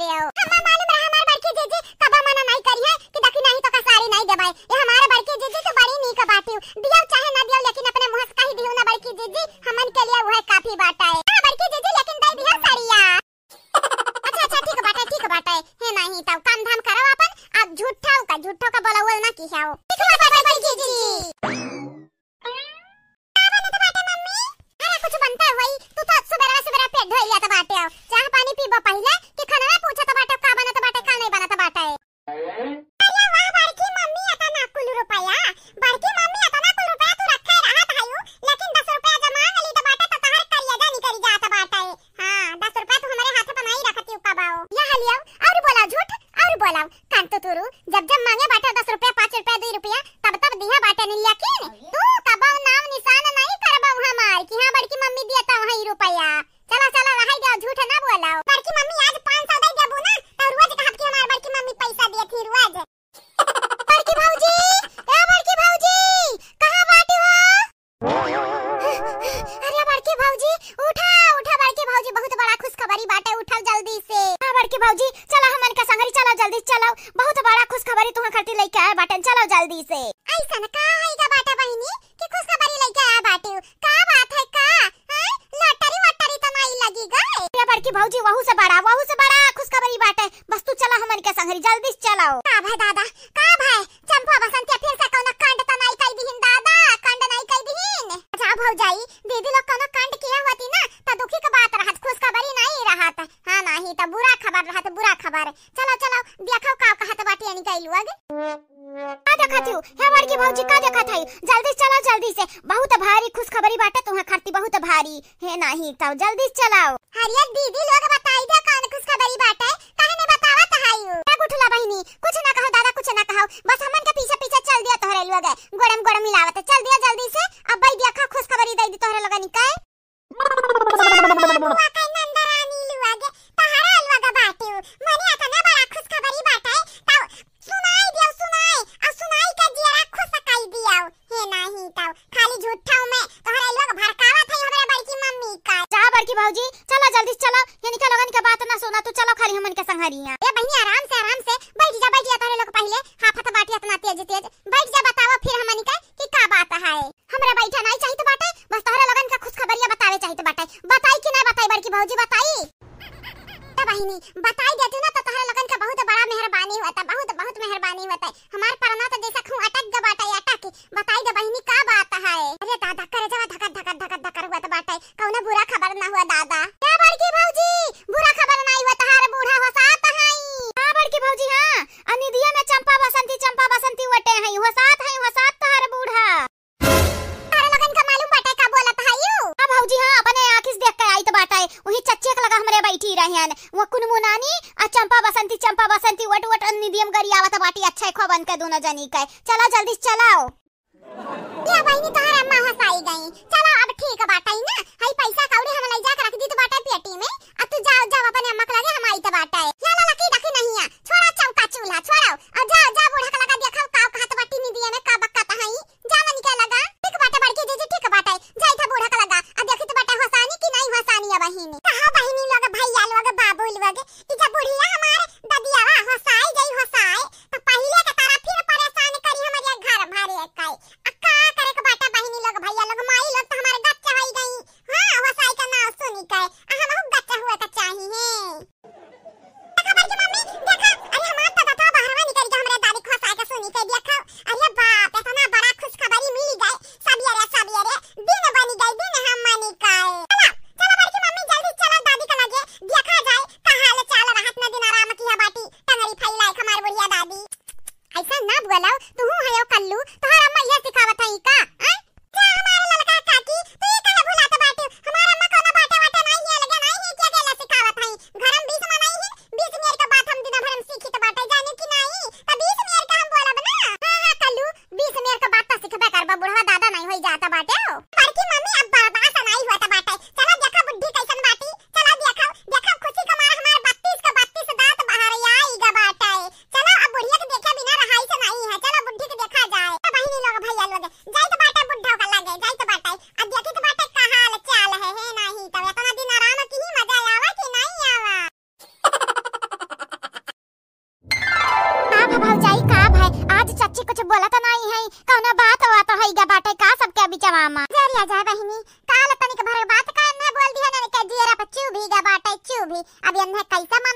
हमें मालूम रहा हमार बड़की जीजी कबो मना नाहीं करिहैं कि देखी नाहीं तो का साड़ी नाहीं देबै। ये हमार बड़की जीजी तो बड़ी नीक बाटी, दियो चाहे ना दियो, लेकिन अपने मुँह से कहि दियो ना बड़की जीजी, हमन के लिए उहै काफी बाटै। हाँ बड़की जीजी, लेकिन दे दियो साड़िया। अच्छा अच्छा, ठीक बाटै, ठीक बाटै। हे नाहीं तौ काम धाम करो अपन, अब झूठौ का, झूठौ का बोलावल ना किहो। ठीक बाटै बड़की जीजी। का बनत बाटे मम्मी? अरे कुछ बनता होई, तू तो सुबेरा सुबेरा पेट धोई लियात बाटे हो। चाह पानी पीबो पहिले कि खाना पूछत बाटे का बनत बाटे का नहीं बनत बाटे। अरे वाह बड़की मम्मी, अतना कुल रुपया, बड़की मम्मी अतना कुल रुपया तू रखे रहत हयू, लेकिन दस रुपया जब मांग ली तो बाटे तो तहर करिया जानी करी जात बाटे। हाँ, दस रुपया तू हमरे हाथ पे नहीं रखती कबाओ। यह लियो, और बोला झूठ, और बोला। कान तो तोरू, जब जब मांगे बाटे दस रुपया, पाँच रुपया, दुई रुपया, तब तब दिहा बाटे नहीं, लेकिन तू कबो नाम निशान नहीं करबो हमार कि हाँ बड़की मम्मी दिया था वही रुपया। चला चला रहाई दे, झूठ ना बोलाओ। बड़की मम्मी आज पाँच सौ दे देबू ना, तो रोज कहब कि हमार बड़की मम्मी पैसा दिए थी रोज। बड़की भौजी, ए बड़की भौजी, कहाँ बाटी हो? अरे बड़की भौजी, उठा, उठा बड़की भौजी, बहुत बड़ा खुशखबरी बाटे, उठल जल्दी से। हाँ बड़की भौजी, चला हमन के संगरी, चला जल्दी चलाओ, बहुत बड़ा खुशखबरी तुहाँ खातिर लेके आए बाटन, चलाओ जल्दी से। ऐसन का है गा बाटे बहिनी कि खुशखबरी लेके आए बाटे? का बात है का? हैं? लॉटरी वॉटरी तो नहीं लगी गए? अरे बड़की भौजी, वहू से बड़ा, वहू से बड़ा खुशखबरी बाटे, बस तू चला हमन के संगरी, जल्दी से चलाओ। का भाई दादा, का भाई? चंपा बसंतिया फिर से कौनो कांड त नाई कई दिहिन दादा, कांड नाई कई दिहिन। अच्छा भौजाई, दीदी लोग कौनो कांड किया होती ना, त दुखी के बात रहत, खुशखबरी नाई रहत। हाँ, नाहीं त बुरा खबर रहत, बुरा खबर। चलो, चलो, देखो का कहत बाटी अनिका ई लोग। का देखत हऊ? हे बड़की भौजी, का देखत हई? जल्दी से चलो, जल्दी से। बहुत भारी खुशखबरी बाटे तुहे खाती, बहुत भारी। हे नाहीं त जल्दी से चलाओ। अरे दीदी लोग बताई दे कौन खुशखबरी बाटे, काहे नहीं बतावत हऊ? ए गुठला बहिनी, कुछ ना कहो दादा, कुछ ना कहो, बस हमन के पीछे पीछे चल दिया तोहरे लोग, गोड़म गोड़म मिलावत चल दिया जल्दी से। अब भाई देखा खुशखबरी दे दी तोहरे लोगन के। बुआ के नंदरानी लोग, तोहरा लोग बाटू, मने अतना बड़ा खुशखबरी बाटे, तब सुनाई दियो, सुनाई, आ सुनाई के जियरा खुश कई दियो। हे नाहीं तौ, खाली झूठा में तोहरे लोग भड़कावत है हमरे बड़की मम्मी का। जा बड़की भौजी, चला जल्दी से चला, ये निका लोगन के बात ना सुना, तू चलो खाली हमन के संगरिया। ए बहिनी, आराम से, आराम से, बैठ जा, बैठ जा, तोहरे लोग पहिले हाफत बाटी अतना तेज तेज, बैठ जा, बतावा फिर हमन के कि का बात है। हमरा बैठा नाई चाहित बाटे, बस तोहरे लोगन के खुशखबरिया बतावे चाहित बाटे। बताई कि ना बताई बड़की भौजी, बताई? ए बहिनी, बताई देती ना तो तोहरे लोगन के बहुत बड़ा मेहरबानी होता, बहुत, बहुत मेहरबानी होता। हमार परना तो जैसे खूं अटक ग बाटे, अटक। बताई दे बहिनी, का बात है? अरे दादा, करेजवा धकत, धकत, धकत, धकर हुआ तो बाटे, कौनो बुरा खबर ना हुआ दादा। ए बड़की भौजी, बुरा खबर ना हुआ, तोहार बूढ़ा होसात है। हाँ बड़की भौजी, हाँ, अनिदिया में चंपा बसंती, चंपा बसंती वटे है, होसात है, होसात तोहार बूढ़ा। तोहरे लोगन का मालूम बाटे का बोलत हयू? हाँ भौजी, हाँ, अपने आँखी से देख के आइत बाटे। वही चच्चे के लगा हमरे बैठी रहन। वो कुनमुनानी आ चंपा बसंती, चंपा बसंती वट वट निदियम गरियावत बाटी। अच्छा, खो बन के दोनों जनी के। चला जल्दी से चलाओ। या बहिनी, तोहर अम्मा हंसाई गई। चला अब ठीक बाटे ना। हई पैसा कौड़ी हम लई जाके रख दी तो बाटे पेटी में। अब तू जाओ, जाओ अपने अम्मा के लगे, हम आइत बाटे। या ला लकी डकी नहीं है। छोड़ा चौका चूल्हा, छोड़ो। और जाओ, जाओ बूढ़ा के लगा देखो का कहत बाटी निदिया में का बकत हई। जा मनिका लगा। ठीक बाटे बड़की जीजी, ठीक बाटे। जाई था बूढ़ा का लगा। आ देखी तो बाटे होसानी कि नहीं होसानी अब बहिनी। कहा बहिनी लोग, भैया लोग, बाबू लोग, ई जब बुढ़िया हमार ददियावा होसाई जाई होसाई, तो पहिले के तरह फिर परेशान करी हमरे घर भरे के। आ का करे के बाटे बहिनी लोग, भैया लोग, माई लोग तो हमारे गच्चा होई गई। हाँ, होसाई का नाम सुनी के। आ हमहू गच्चा हुए के चाही है। देखा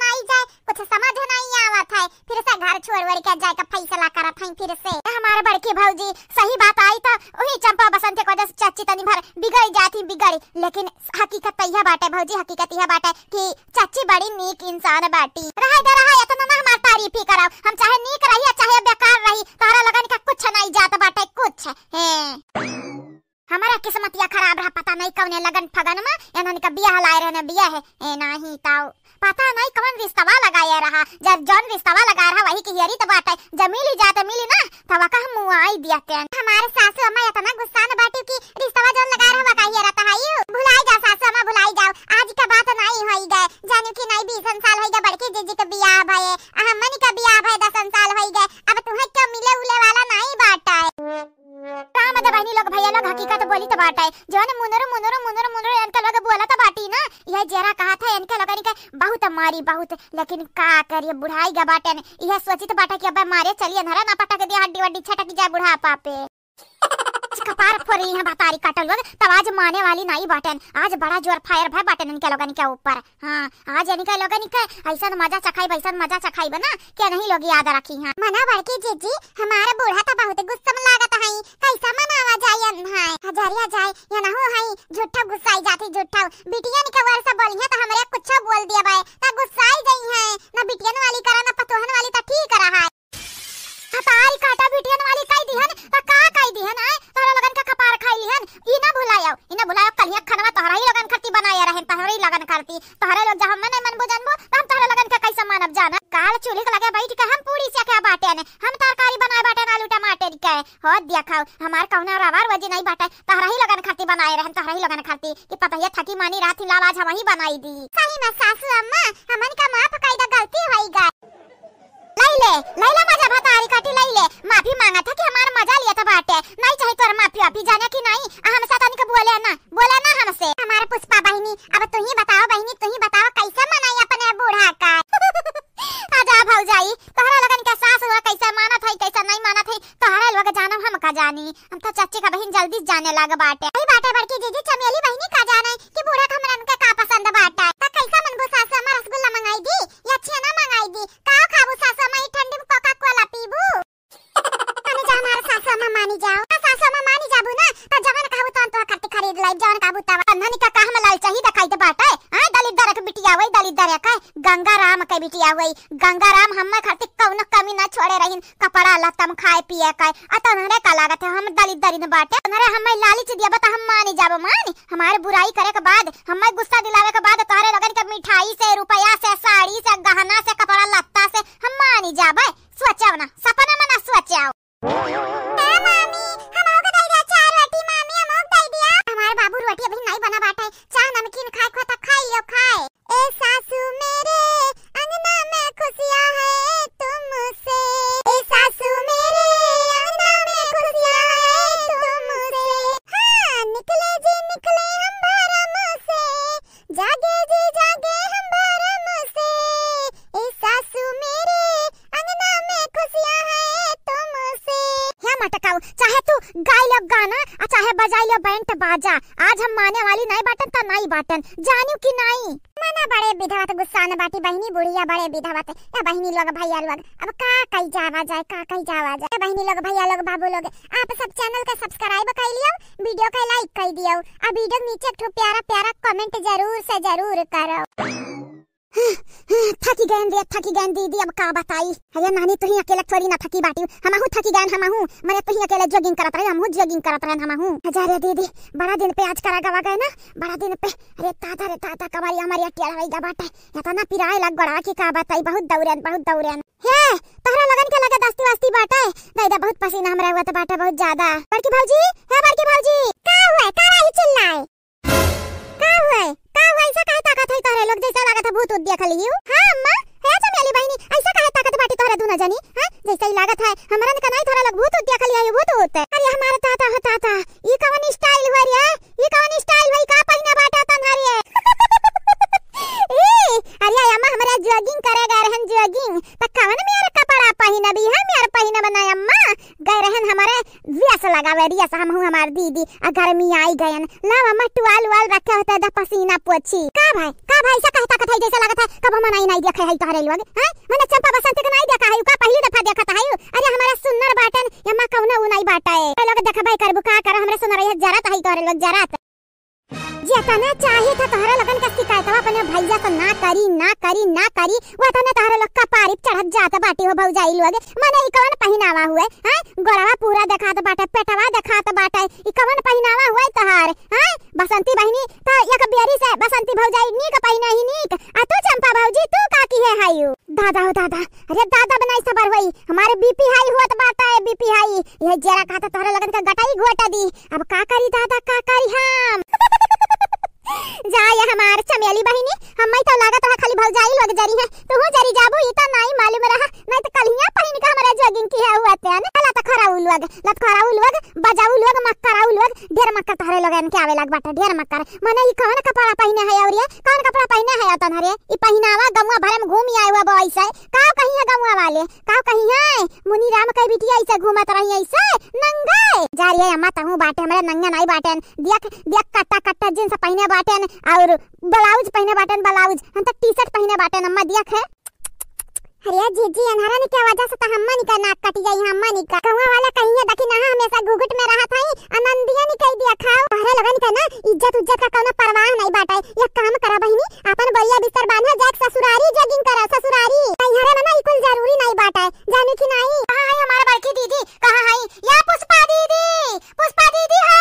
आई जाए, कुछ समझ नहीं आवत है, फिर से घर छोड़ ओड़ के जाए का फैसला करत हई फिर से। हमार बड़की भौजी, सही बात आई तो वही चंपा बसंत के वजह से चाची तनी भर बिगड़ जाती, बिगड़, लेकिन हकीकत तो यह बाटे भौजी, हकीकत यह बाटे कि चाची बड़ी नीक इंसान बाटी। रहे दे रहा, इतना ना हमार तारीफ ही कराओ, हम चाहे नीक रही या चाहे बेकार रही, तोहरा लोगन का कुछ नहीं जात बाटे, कुछ। हैं। हमारा किस्मतिया खराब रहा, पता नहीं कौने लगन फगन में इन्हन का बियाह लाए रहने, बियाह है, ए नाही ताऊ। पता नहीं कौन रिश्तवा लगाए रहा, जब जौन रिश्तवा लगाए रहा वही की हियरी तो बाटे, जब मिली जाते मिली ना, तब का हम मुआई दिया तेन। हमारे सासू अम्मा इतना गुस्सा न बाटी कि रिश्तवा जौन लगाए रहा वका हियरा तहाई। भुलाई जा सासू अम्मा, भुलाई जाओ, आज का बात नहीं होई गए, जानू कि नहीं बीसन साल होई गए बड़की जीजी के बियाह भये, आ हमन का बियाह भये दसन साल होई गए, अब तुम्हें क्यों मिले उले वाला नहीं बाटे। का मजा बहनी लोग, भैया लोग, हकीकत बोली तो बाटे। जौन मुनुर, मुनुर, मुनुर, मुनुर इनके लोग बोला तो बाटी ना, यह जेरा कहा था इनके लोगन के बहुत मारी बहुत, लेकिन का करिए बुढ़ाई गा बाटे न, यह सोचित बाटे कि अब मारे चलिए धरा ना पटक दिया हड्डी वड्डी छटक जाए बुढ़ापा पे। कपार फोरी यहाँ बतारी काटल लोग, तब आज माने वाली नहीं बाटेन, आज बड़ा जोर फायर भय बाटेन इनके लोगन के ऊपर। हाँ, आज इनके लोगन के ऐसन मजा चखाइब, ऐसन मजा चखाइब ना, कि नहीं लोग याद रखी हैं। मना बड़की जीजी, हमार बूढ़ा तो बहुत गुस्सा में लागत हई, कैसा मनावा जाए अन्हाय? हजारिया जाए, या नहु हई, झूठा गुस्साई जाती, झूठा। बिटियन के वर से बोलिहे तो हमरे कुछ बोल दिया बाय, तो गुस्साई जई हैं। ना बिटियन वाली करा, ना पतोहन वाली तो ठीक रहा है। कपार काटा बिटियन वाली कह दिहन, त का कह दिहन, आय? तोहरा लोगन का कपार खाई लिहन। ई ना भुलायो, ई ना भुलायो, कलिया खनवा तोहरा ही लोगन खरती बनाए रहन, तोहरा ही लोगन खरती। तोहरे लोग जब हमें नहीं मनबू जानबू, त हम तोहरा लोगन का कैसे मानब जाना? काल चूल्हे के लगे बैठ के हम पूरी से क्या बाटे ने, हम तरकारी बनाए बाटे ने आलू टमाटर के। हो दिया खाओ, हमार कौनो रवा रोजी नहीं बाटे, तोहरा ही लोगन खरती बनाए रहन, तोहरा ही लोगन खरती। कि पतोहिया थकी मानी रहत ही, लाव आज हम ही बनाई दी। सही में सासू अम्मा, हमन का माफ कई दा, गलती होई गई। लई ले, लई ले मजा भतारी काटी, लई ले। माफी मांगत है कि हमार मजा लियत बाटे। नहीं चाहे तोर माफी वाफी, जाने कि नहीं? आ हमसे तनिक बोले ना, बोले ना हमसे। हमार पुष्पा बहिनी, अब तू ही बताओ बहिनी, तू ही बताओ कैसे मनाई अपने बूढ़ा का? आजा भौजाई, तोहरा लोगन के सास हुआ कैसे मानत है, कैसे नहीं मानत है, तोहरा लोग जानो हम का जानी। हम तो चाची का बहिन जल्दी जाने लाग बाटे। सही बाटे बड़की जीजी, चमेली बहिनी का जाने कि बूढ़ा का हमरन के का पसंद बाटे। त कैसा मनबू सासू अम्मा, रसगुल्ला मंगाई दी या छेना मंगाई दी? का खाबू सासू अम्मा, ई ठंडी में कोका कोला पीबू? मानी जा हमार सासू अम्मा, मानी जाओ। आ सासू अम्मा मानी जाबू ना, त जवन कहबू तवन तोह खातिर खरीद लाइब, जवन कहबू तवन। अन्हन का का हम लालचाही देखाई दे बाटे? हाँ, दलिद्दर के बिटिया हुई, दलिद्दर के गंगा राम के बिटिया हुई। गंगा राम हम्मे खातिर कौनो कमी ना छोड़े रहिन। कपड़ा लत्ता में खाए पिए का। आ तोहरे का लागत है हम दलित दरिन बाटे? तोहरे हमें लालच दिया बता हम मानी जाबो मानी? हमारे बुराई करे के बाद, हमें गुस्सा दिलावे के बाद तोहरे लोगन के मिठाई से, रुपया से, साड़ी से, गहना से, कपड़ा लत्ता से हम मानी जाबे? सोचाओ ना, सपना में ना सोचाओ। ए मामी, हम ओके दे दिया चार रोटी मामी, हम ओके दे दिया। हमारे बाबू रोटी अभी नहीं बना बाटे, चाह नमकीन खाए को तो खाई लियो खाए। ए सासू मेरे, अंगना में खुशियाँ है तुमसे। ए सासू मेरे, अंगना में खुशियाँ है तुमसे। हाँ, निकले जी निकले हम भरम से, जागे जी जागे हम भरम से। ए सासू मेरे, अंगना में खुशियाँ है तुमसे। हे मटकाऊ, चाहे तू गाई लो गाना, आ चाहे बजाई लो बैंड बाजा, आज हम माने वाली नहीं बाटन त नहीं बाटन, जानियो कि नहीं? मना बड़े विधवत गुस्सा न बाटी बहिनी बुढ़िया बड़े विधवत। ए बहिनी लोग भैया लोग, अब का कही जावा जाए, का कही जावा जाए? ए बहिनी लोग भैया लोग बाबू लोग, आप सब चैनल के सब्सक्राइब कर लियो, वीडियो के लाइक कर दियो, आ वीडियो के नीचे एक ठो प्यारा प्यारा कमेंट जरूर से जरूर करो। थकी गयन रे, थकी गयन दीदी, अब का बताई? अरे नानी, तुही अकेले थोड़ी ना थकी बाटी, हमहू थकी गयन, हमहू। मरे तुही अकेले जॉगिंग करत रहे, हमहू जॉगिंग करत रहे, हमहू। हजार रे दीदी, बड़ा दिन पे आज करा गवा गए ना, बड़ा दिन पे। अरे दादा रे दादा, कमरिया हमारी अटिया रही गा बाटे, इतना पिराए लग गड़ा कि का बताई, बहुत दौड़न, बहुत दौड़न। हे, तोहरा लगन के लगे दस्ती वस्ती बाटे, दादा बहुत पसीना हमरा हुआ तो बाटे बहुत ज्यादा। बड़की भौजी, हे बड़की भौजी, का हुआ, का रही चिल्लाए? का हुए? का हुए? ऐसा काहे ताकत है तोहरे लोग? जैसे लागत है भूत उत देख लियो। हाँ अम्मा, हे चमेली बहिनी, ऐसा काहे ताकत बाटी तोहरे दुनो जनी? हाँ, जैसे ही लागत है हमरन का नहीं तोहरा लोग भूत उत देख लियो, भूत उत। अरे हमारे ताता हो ताता, ई कवन स्टाइल हुआ रे? ई कवन स्टाइल हुई? का पहिना बाटा तन्हारी है? ई, अरे अम्मा, हमरा जॉगिंग करे गए रहन, जॉगिंग। त कवन मेर कपड़ा पहिनबी? हम मेर पहिनब ना अम्मा। गए रहन हमारे रियस लगावे, रियस, हमहू हमार दीदी। आ गर्मी आई गयन। लावा अम्मा टुवाल उवाल रखे होते द पसीना पोछी। का भाई, का भाई, ऐसा कहता कथई जैसे लागत है कब हम नहीं, नहीं देखे है तोहरे लोग, हैं? मने चंपा बसंती के नहीं देखा है, का पहली दफा देखत है? अरे हमारा सुन्नर बाटन, ये अम्मा कौनो उ नहीं बाटा है। तोहरे लोग देखबे करबू का कर, हमरे सुन्नर है जरत है तोहरे लोग जरत। जेतना चाही था तोहरे लोगन के शिकायतवा अपने भैया से ना करी, ना करी, ना करी, वो तने तोहरे लोग कपारी चढ़त जात बाटी हो भौजाई लोग। मने ई कौन पहिनावा हुए, हैं? गोड़वा पूरा देखात बाटे, पेटवा देखात बाटे, ई कवन पहिनावा हुआ तोहार, हैं? बसंती बहिनी, त एक बेरी से बसंती भौजाई नीक पहिने ही नीक, आ तू चंपा भौजी, तू का किहे हायू? दादा हो दादा, अरे दादा बनाई सबर होई, हमारे बीपी हाई होत बाटे, बीपी हाई, ये जरा कहता तोहरे लगन का गटाई घोटा दी, अब का करी दादा, का करी हम? जा ये हमार चमेली बहिनी, हम्मई तो लागत रहा खाली भौजाई लोग जरी है, तू जरी जाबू ई तो नाई मालूम रहा, नहीं तो कलिया पहिन के हमारा जॉगिंग किहे हुआ ते, ना? लत खराऊ लोग, लत खराऊ लोग, बजाऊ लोग, मक्कराऊ लोग, ढेर मक्कर तोहरे लोगन के आवे लाग बाटे, ढेर मक्कर। मने ई कौन कपड़ा पहिने है और ये कौन कपड़ा पहिने है तोहरे? ई पहिनावा गमुआ भरे में घूमी आए हुआ बॉय से, का कही है गमुआ वाले? का कही है? मुनी राम के बिटिया ऐसे घूमत रही ऐसे नंगे? जा रे अम्मा, तहूँ बाटे हमरे नंगे नहीं बाटेन। देख, देख, कट्टा कट्टा जींस पहिने बाटेन और ब्लाउज पहिने बाटेन, ब्लाउज। हम तो टी शर्ट पहिने बाटेन अम्मा, देख है। अरे जीजी, अन्हरन के वजह से तो हम्मन का नाक कट जाई, हम्मन का। गौवा वाला कहिए देखी ना, हमेशा घुघुट में रहत हई, आनंदिया निकल दिया खाओ। तोहरे लोगन के ना इज्जत उज्जत का कौनो परवाह नहीं बाटे। एक काम करा बहिनी, अपन बोरिया बिस्तर बांधा, जाके ससुरारी जॉगिंग करा, ससुरारी। नैहरे में ना ई कुल जरूरी नहीं बाटे, जानू कि नहीं? कहाँ है हमारा बड़की दीदी, कहाँ है? या पुष्पा दीदी, पुष्पा दीदी हो,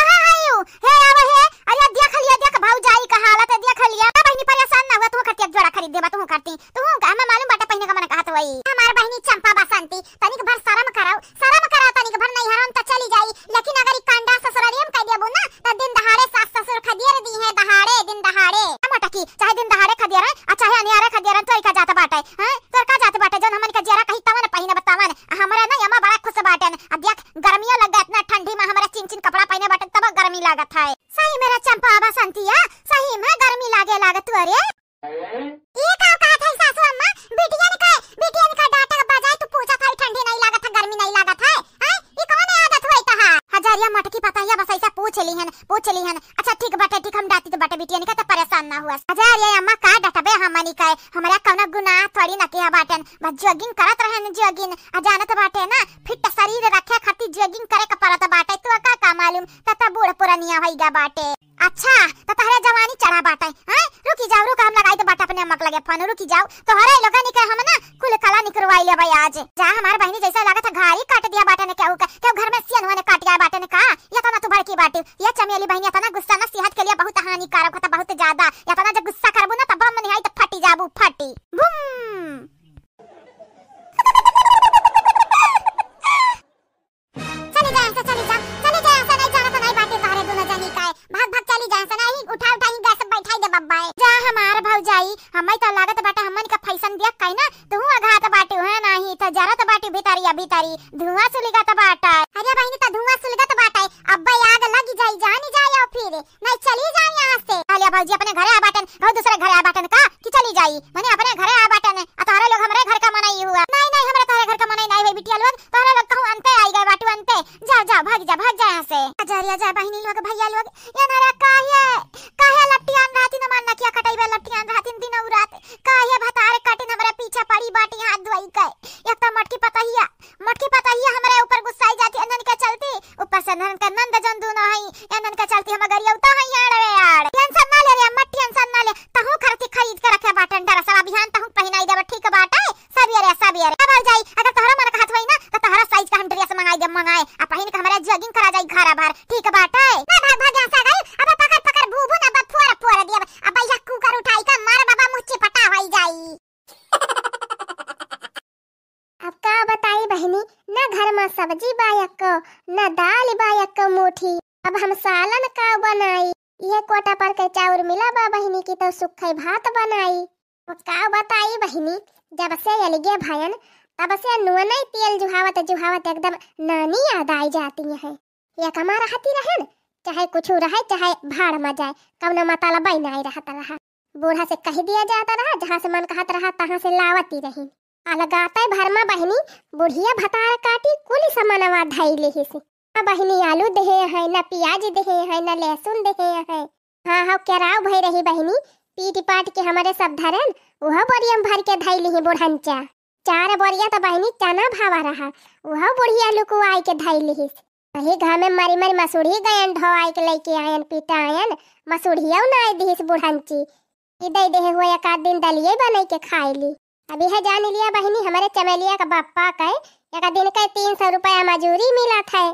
कहाँ है यू? हे आवा हे, अरे देख लिया, देख भौजाई का हालत है, देख लिया। ना बहिनी परेशान ना हुआ, तू करती एक जोड़ा खरीद देबा, तू करती, तू का हमें मालूम बाटे पहिने का मन कहत होई। हमार बहिनी चंपा बसंती, तनिक भर शरम करो, शरम करो तनिक भर, नैहरन त चली जाई, लेकिन अगर ई कांडा ससुरारियम कह देबू ना, त दिन दहाड़े सास ससुर खदेर दी है, दहाड़े, दिन दहाड़े। आ मोटकी, चाहे दिन दहाड़े खदेर है, आ चाहे अनियारे खदेर है, तोर का जात बाटे, हैं? तोर का जात बाटे, जौन हमन का जियरा कही तवन पहिने बतावन, आ हमरा ना अम्मा बड़ा खुश बाटेन। आ देख, गर्मियों लग गया इतना ठंडी में, हमरा चिन चिन कपड़ा पहिने बाटेन, तब गर्मी लागत है। सही में रे चंपा बसंतिया, सही में गर्मी लागे लागत तू अरे। ई का कहत है सासू अम्मा? बिटियन के, बिटियन के डांटे के बजाय तू पूछत है ठंडी नहीं लागत है, गर्मी नहीं लागत है? हैं? ई कौन आदत होई तहार? हजारिया मोटकी पतहिया बस ऐसा पूछ लिहन, पूछ लिहन। अच्छा ठीक बाटे, ठीक हम डांटी तो बाटे बिटियन के, तो परेशान ना हुआ। हजारिया अम्मा का डटबे हमनी के, हमरा कौनो गुनाह थोड़ी ना किया बाटेन, बस जॉगिंग करत रहन जॉगिंग, आ जानत बाटे ना फिट शरीर रखे खातिर जॉगिंग करे के पड़त बाटे, तू का, का मालूम, त, त बूढ़ पुरनिया होई गा बाटे। अच्छा, त तहरे जवानी चढ़ा बाटे, हैं? रुकी जाओ, रुक, हम लगाई तो बाटे अपने अम्मा के लगे फोन, रुकी जाओ। तोहरे लोगनी के हम ना कुल कला निकरवाई लेबै आज। जा हमार बहिनी, जैसे लागत है घारी काट दिया बाटे ने केहू का, केहू घर में सियनवा ने काट गया बाटे ने का? ये तना तू भड़की बाटे, ये चमेली बहिनी, ये तना गुस्सा ना सेहत के लिए बहुत हानिकारक होता, बहुत ज्यादा। ये तना जब गुस्सा करबू ना तब बम निहाई तो फटी जाबू, फटी। बूम। चली जा यहाँ से, चली जा, चली जा यहाँ से, नहीं जाना तो नहीं बाटे तोहरे दोनों जनी का है। भाग, भाग, चली जा यहाँ से, नहीं उठा, उठा ही गैस बैठाई दे बब्बा है। जा हमार भौजाई, हमें तो लागत बाटे हमन का फैशन देख के ना, तू अघात बाटे है नहीं, तो जरत बाटे भीतरिया भीतरी, धुआं सुलिगत बाटे। अरे बहिनी, तो धुआं सुलिगत बाटे, अब्बे आग लगी जाई, जानी जाए और फिर नहीं, चली जाई यहाँ से। चलिया भौजी अपने घरे आ बाटन, कहू दूसरे घरे आ बाटन का कि चली जाई? मने अपने घरे आ बाटन, आ तोहरे लोग हमरे घर का मनई हुआ। नहीं, नहीं, हमरे तोहरे घर का मनई नहीं हुई बिटिया लोग, तोहरे लोग कहूँ अंते आई गए बाटू अंते। जा, जा, भाग जा, भाग जा यहाँ से। अजरिया जा बहिनी लोग, भैया लोग, ये ना रे काहे, काहे लपटियान रहती न मानना क्या कटैबे लपटियान रहती दिन और रात, काहे भतार काटिन हमरे पीछे पड़ी बाटी हाथ धोई के। एक तो मटकी पतहिया, मटकी पतहिया हमरे ऊपर गुस्साई जाती अनन के चलती, ऊपर से ननद के नंद जौन दूनो हई, एनन के चलती हम गरियौता हई, यार रे यार। टेंशन ना ले रे अम्मा, टेंशन ना ले। तहूँ खरती खरीद के रखे बाटन डरा सब, अभियान तहूँ पहिनाई देबे, ठीक बाटे? सबेरे, सबेरे। अब जाई, अगर तोहरा मन कहत होई ना, तो तोहरा साइज का हम ड्रेस मंगाई देब, मंगाए। आ पहिन के हमरा जॉगिंग करा जाई घर भर, ठीक बाटे? ना भाग, भाग, यहाँ से आ गई। अब पकड़, पकड़, भू, भू, ना बा, फोर, फोर दियब। अब भैया कुकर उठाई का मार बाबा, मुँह चिपटा होई जाई। अब का बताई बहिनी, न घर मा सब्जी बा एक्को, न दाल बा एक्को मुठी। अब हम सालन का बनाई? इहे कोटा पर के चाउर मिला बा बहिनी कि तो सुखई भात बनाई। अब का बताई बहिनी, जब से अलगे भयन, तब से नून नहीं तेल जुहावत जुहावत एकदम नानी याद आई जाती है। ये कमा रहती रहन, चाहे कुछ रहे, चाहे भाड़ मा जाए, कौनो मतलबे नहीं रहत रहा। बूढ़ा से कह दिया जाता रहा, जहाँ से मन कहत रहा, तहाँ से लावती रही। अलगाते भर मा बहिनी, बुढ़िया भतार काटी, कुल समनवा धई लेहिस। ना बहिनी आलू देहे हैं, ना पियाज देहे हैं, ना लहसुन देहे हैं। हाँ, हाँ, केराव भई रही बहिनी, पीट पाट के हमरे सब धरेन, उहो बोरिया में भर के धई लिही बुढ़ंचा। चार बोरिया त बहिनी चना भावा रहा, उहो बुढ़िया लुकुआई के धई लिहिस। वही घामे मरी मरी मसूढ़ी गयन ढोआई के लइके आयन, पिटायन, मसूढ़ियो नाई दिहिस बुढ़ंची। ई दई देहे हुए एक आध दिन दलिये बनई के खाई ली। अब इहे जान लिया बहिनी, हमरे चमेलिया का बप्पा के एक दिन के तीन सौ रुपया मजूरी मिलत है,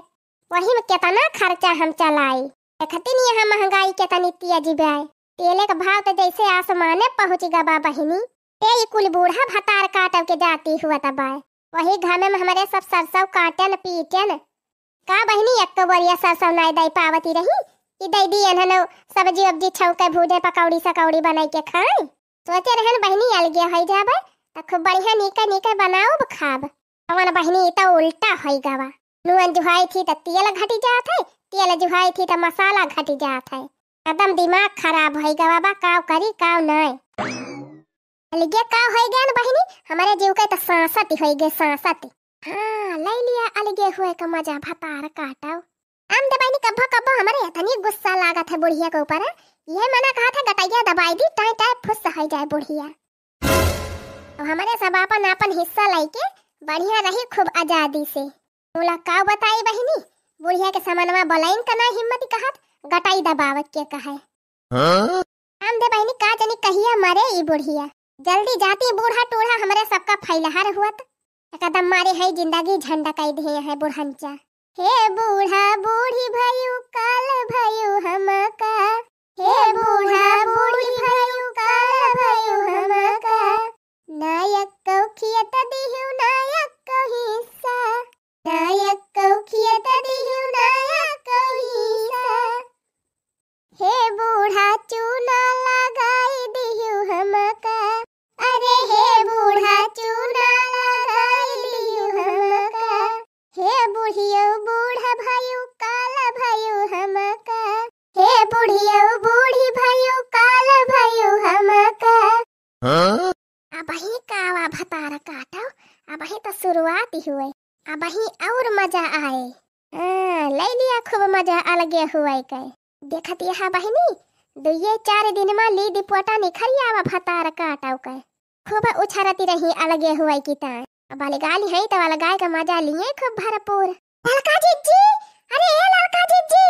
वही में केतना खर्चा हम चलाई। देखती नहीं यहाँ महंगाई केतनी तेजी बाय। तेले के भाव त जैसे आसमाने पहुँच गबा बहिनी। ए, ई कुल बूढ़ा भतार काटव के जाती हुआ तबाय। वही घामे में हमरे सब सरसों काटन पीटन। का बहिनी, एक्को बोरिया सरसों नाई दई पावती रही? ई दई दी एन्हनो सब्जी उब्जी छौंके भूजे पकौड़ी सकौड़ी बनाई के खाई। सोचे रहन बहिनी अलगे होई जाबे, त खूब बढ़िया नीके नीके बनाउब खाब। अवन बहिनी, ई त उल्टा होई गवा। नून जुहाई थी त तेल घटी जात है, तेल जुहाई थी त मसाला घटी जात है। एकदम दिमाग खराब होई गवा बा, काव करी काव नाय। अलगे काव होई गया न बहिनी, हमरे जीव के त सांसत ही होई गए, सांसत। हाँ, लई लिया अलगे हुए का मजा भतार काटव। आम दे बहिनी, कब्बो कब्बो हमरे इतनी गुस्सा लागत है बुढ़िया के ऊपर, ये मना कहा था गटैया दबाई दी, टाई टाई फुस होई जाए बुढ़िया। अब हमरे सब आपन आपन हिस्सा लइके बढ़िया रही खूब आजादी से। तोला का बताई बहिनी, बुढ़िया के समनवा बोलाइन का ना हिम्मत कहत गटाई दबावत के कहे। हाँ? हम दे बहिनी का जनी कहिया मरे ई बुढ़िया। जल्दी जाती बूढ़ा टूढ़ा हमरे सबका फैलहार हुअत। एकदम मारे है जिंदगी झंडा कई दिए है बुढ़ंचा। हे बूढ़ा बूढ़ी भयू काल भयू हमका। हे बूढ़ा बूढ़ी भयू काल भयू हमका। नायक कौ खियत दिहू नायक कौ हिस्सा। नायक कौ खियत दिहू नायक कौ हिस्सा। हे बूढ़ा चूना लगाई दिहू हमका। अरे हे बूढ़ा चूना लगाई दिहू हमका। हे बुढ़ियो बूढ़ा भयू काल भयू हमका। हे बुढ़ियो बूढ़ी भयू काल भयू हमका। हाँ? अबही कावा भतार काटव, अबही त शुरुआत ही हुए, अबही और मजा आए। हाँ, लई लिया खूब मजा अलगे हुए के। देखत यहा बहिनी, दुइये चार दिन मा ली दिपोटा निखरी आवा भतार काटव के। खूब उछरती रही अलगे हुए की ताय। अब अलगाली है तो अलगाए का मजा लिए खूब भरपूर। ललका जिज्जी, अरे ए ललका जिज्जी।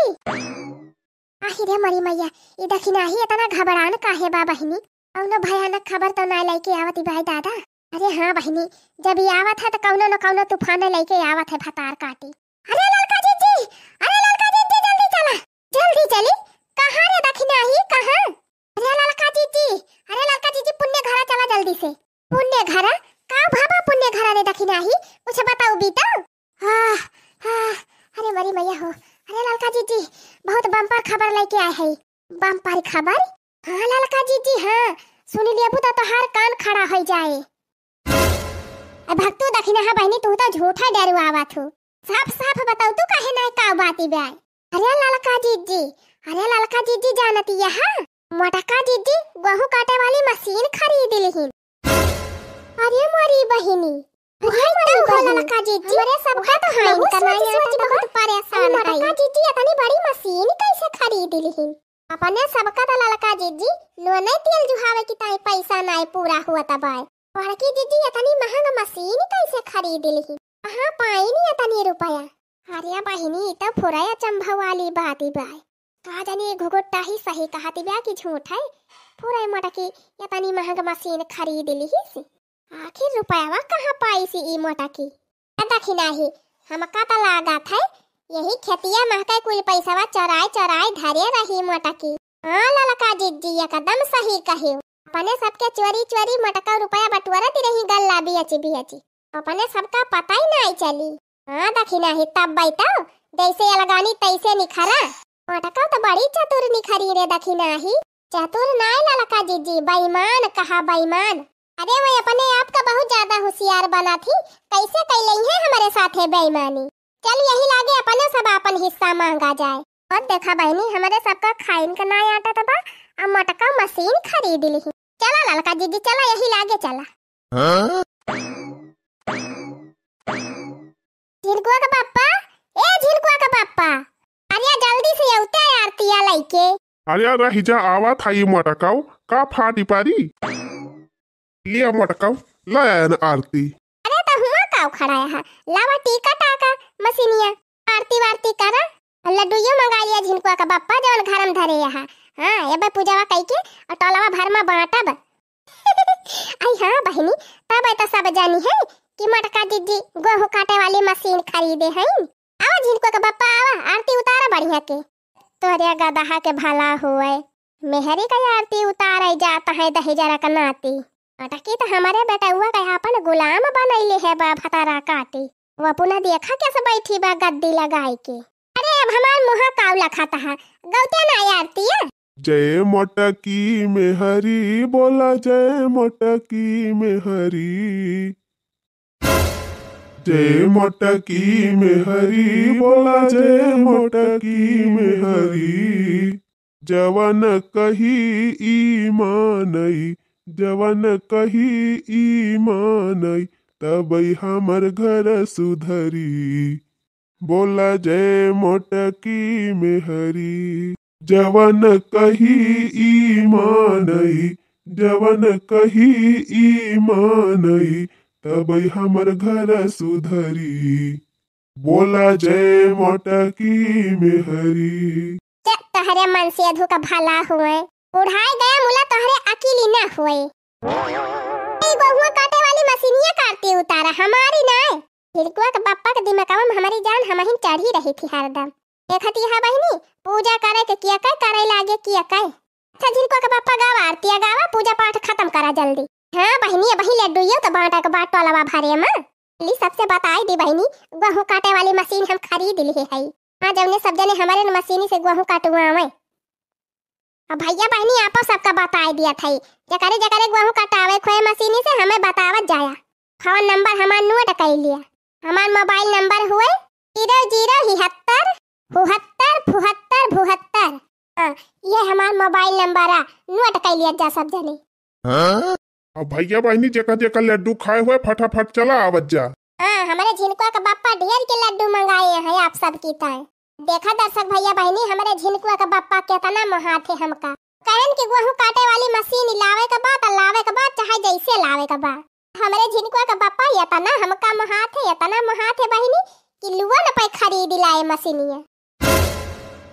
आही रे मरी मैया, ई दखिनाही इतना घबरान काहे बा बहिनी? कौनो भयानक खबर तो ना लेके आवत ई बाई दादा? अरे हाँ बहिनी, जब ई आवत है तो कौनो न कौनो तूफान लेके आवत है भतार काटी। अरे ललका जिज्जी, अरे ललका जिज्जी जल्दी चला, जल्दी चली। कहाँ रे दखिनाही, कहाँ? अरे ललका जिज्जी, अरे ललका जिज्जी पुण्य घरा चला जल्दी से। पुण्य घरा? का भाबा पुण्य घरा रे दखिनाही? कुछ बताऊ बीता? आह, आह, अरे मरी मैया हो। अरे ललका जिज्जी, बहुत बम्पर खबर लेके आए है। बम्पर खबर? हाँ ललका जिज्जी, हाँ। सुनी लेबू तो तोहार कान खड़ा होई जाए। ए भक्तू दखिनाहा बहिनी, तू तो झूठा डरुआवत हो। साफ साफ बताऊ तू काहे नाय का बाती बे? अरे ललका जिज्जी, अरे ललका जिज्जी जानती यहा? मोटका जिज्जी गोहूं काटे वाली मशीन खरीद लिहिन। अरे मोरी बहिनी, अरे मोरी बहिनी, ललका जिज्जी, हमरे सबका तो हाइन सोच करना सोच बहुत परेशान है। मोटका जिज्जी इतनी बड़ी मशीन कैसे खरीद लिहिन? अपने सबका तो ललका जिज्जी नोने तेल जुहावे की ताई पैसा नाय पूरा हुआ तबाय। बड़की जिज्जी इतनी महंग मशीन कैसे खरीद लिहिन? कहाँ पाइन इतनी रुपया? अरे बहिनी, ई तो फुरय अचंभा वाली बात ही बाय। का जानी घुघुट्टा ही सही कहत बा कि झूठ है। फुरय मोटकी इतनी महंग मशीन खरीद लिहिस। आखिर रुपयावा कहाँ पाइस ई मोटकी? ए दखिनाही, हमका त लागत है यही खेतिया महके कुल पैसवा चोराए चोराए धरे रही मोटकी। हाँ ललका जिज्जी एकदम सही कहियो। अपने सबके चोरी चोरी मोटका रुपया बटुअरत रही गल्ला बियची बियची। अपने सबका पता ही नाई चली। हाँ दखिनाही, तब बैठो, जैसे अलगानी तैसे निखरा। मोटका तो बड़ी चतुर निखरी रे दखिनाही। चतुर नाय ललका जिज्जी, बेईमान कहा बेईमान। अरे वो अपने आप का बहुत ज्यादा होशियार बना थी, कैसे कैलई है हमरे साथे बेईमानी। चल यही लागे अपने सब आपन हिस्सा मांगा जाए। और देखा बहिनी, हमरे सबका खाइन का नाय आटत बा, आ मोटका मशीन खरीद लिही। चला ललका जिज्जी, चला यही लागे चला। हाँ? झिनकुआ का पापा, ए झिनकुआ का अरे रहि जा, आवत है ये मोटकऊ, का फाटी पारी? लिया मोटकऊ, ले आया न आरती। अरे त हुआ काउ खड़ा है, लावा टिकट आका मशीनिया, आरती वारती करा, लड्डूयो मंगा लिया झिनकुआ का बप्पा जवन घर में धरे यहाँ। हाँ, एबे पूजावा कई के और टोलवा भर में बांटब। आई हाँ बहिनी, तब तो सब जानी है कि मोटका जिज्जी गोहूं काटे वाली मशीन खरीदे हैं। आवा झिनकुआ के बप्पा, आवा आरती उतारा बढ़िया के। तोहरे गदहा के भला होए, मेहरी का आरती उतारे जात है दहिजरा का नाती। मोटकी तो हमारे बेटउआ का अपन गुलाम बनैले है बा भतारा काटी। वो अपना देखा कैसे बैठी बा गद्दी लगाई के। अरे अब हमार मुहा काव लखाता है, गौते ना आरती है। जय मोटकी मेहरी, बोला जय मोटकी मेहरी। जय मोटकी मेहरी, बोला जय मोटकी मेहरी। जवन कही ई मानई, जवन कही ई मानई, तबई हमर घर सुधरी। बोला जय मोटकी मेहरी। जवन कही ई मानई, जवन कही ई मानई, तबई हमर घर सुधरी। बोला जय मोटकी मेहरी। ते तोहरे मनसेधू का भला हुए, बुढ़ाए गया मुला तोहरे अकिली ना हुए। ए गोहुआ काटे वाली मशीनिया का आरती उतारा, हमारी ना। झिनकुआ के बप्पा के दिमकवा में हमारी जान हमहिन चढ़ी रही थी हरदम। देखत ही हा बहिनी, पूजा करे के किया कहे, करे लागे किया कहे। अच्छा झिनकुआ के बप्पा गावा आरतिया गावा, पूजा पाठ खत्म करा जल्दी। हाँ बहिनी, अबही लड्डूयो तो बांटा के बा टोलवा भरे में। ली सबसे बताई दी बहिनी, गोहूं काटे वाली मशीन हम खरीद लिए है। हाँ जौने सब जने हमारे न मशीनी से गोहूं काटवावे। अब भैया बहिनी आपो सबका बताई दिया था, जकरे जकरे गोहूं कटावे खोए मशीनी से हमें बतावत जाया। फोन नंबर हमार नोट कर लिया। हमार मोबाइल नंबर हुए ज़ीरो ज़ीरो हिहत्तर फुहत्तर फुहत्तर फुहत्तर। हाँ, ये हमार मोबाइल नंबर है, नोट कर लिया जा सब जने। हाँ? अब भैया बहिनी जेकर जेकर लड्डू खाए हुए फटाफट चला आवत जा। हाँ, हमारे झिनकुआ का बप्पा ढेर के लड्डू मंगाए हैं आप सब की ताए। देखा दर्शक भैया बहिनी, हमारे झिनकुआ का बप्पा केतना मोहात है हमका। कहन कि गोहूं काटे वाली मशीन लावे के बा, त लावे के बा, चाहे जैसे लावे के बा। हमरे झिनकुआ के बप्पा एतना हमका मोहात है, एतना मोहात है बहिनी, कि लुआ न पाई खरीद लाए मशीनिया।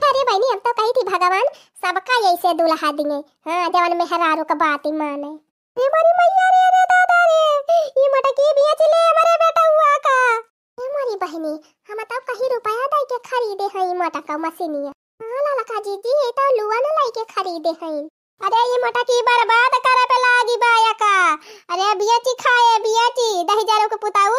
अरे बहिनी, हम तो कही थी भगवान सबका ऐसे दुल्हा दिए, हाँ, जवन मेहरारू का बात ही माने। ए मोरी मैया रे, रे दादा रे, ई मोटकी बेच ले हमरे बेटउआ का। ए मोरी बहिनी, हम तो कहीं रुपया दे के खरीदे हैं ई मोटका मशीनिया। हाँ ललका जीजी, ये तो लुआ न लाई के खरीदे हैं। अरे ई मोटकी बर्बाद करे पे लागी बा एका। अरे बियाची खाए, बियाची, दहिजरो के पुताऊ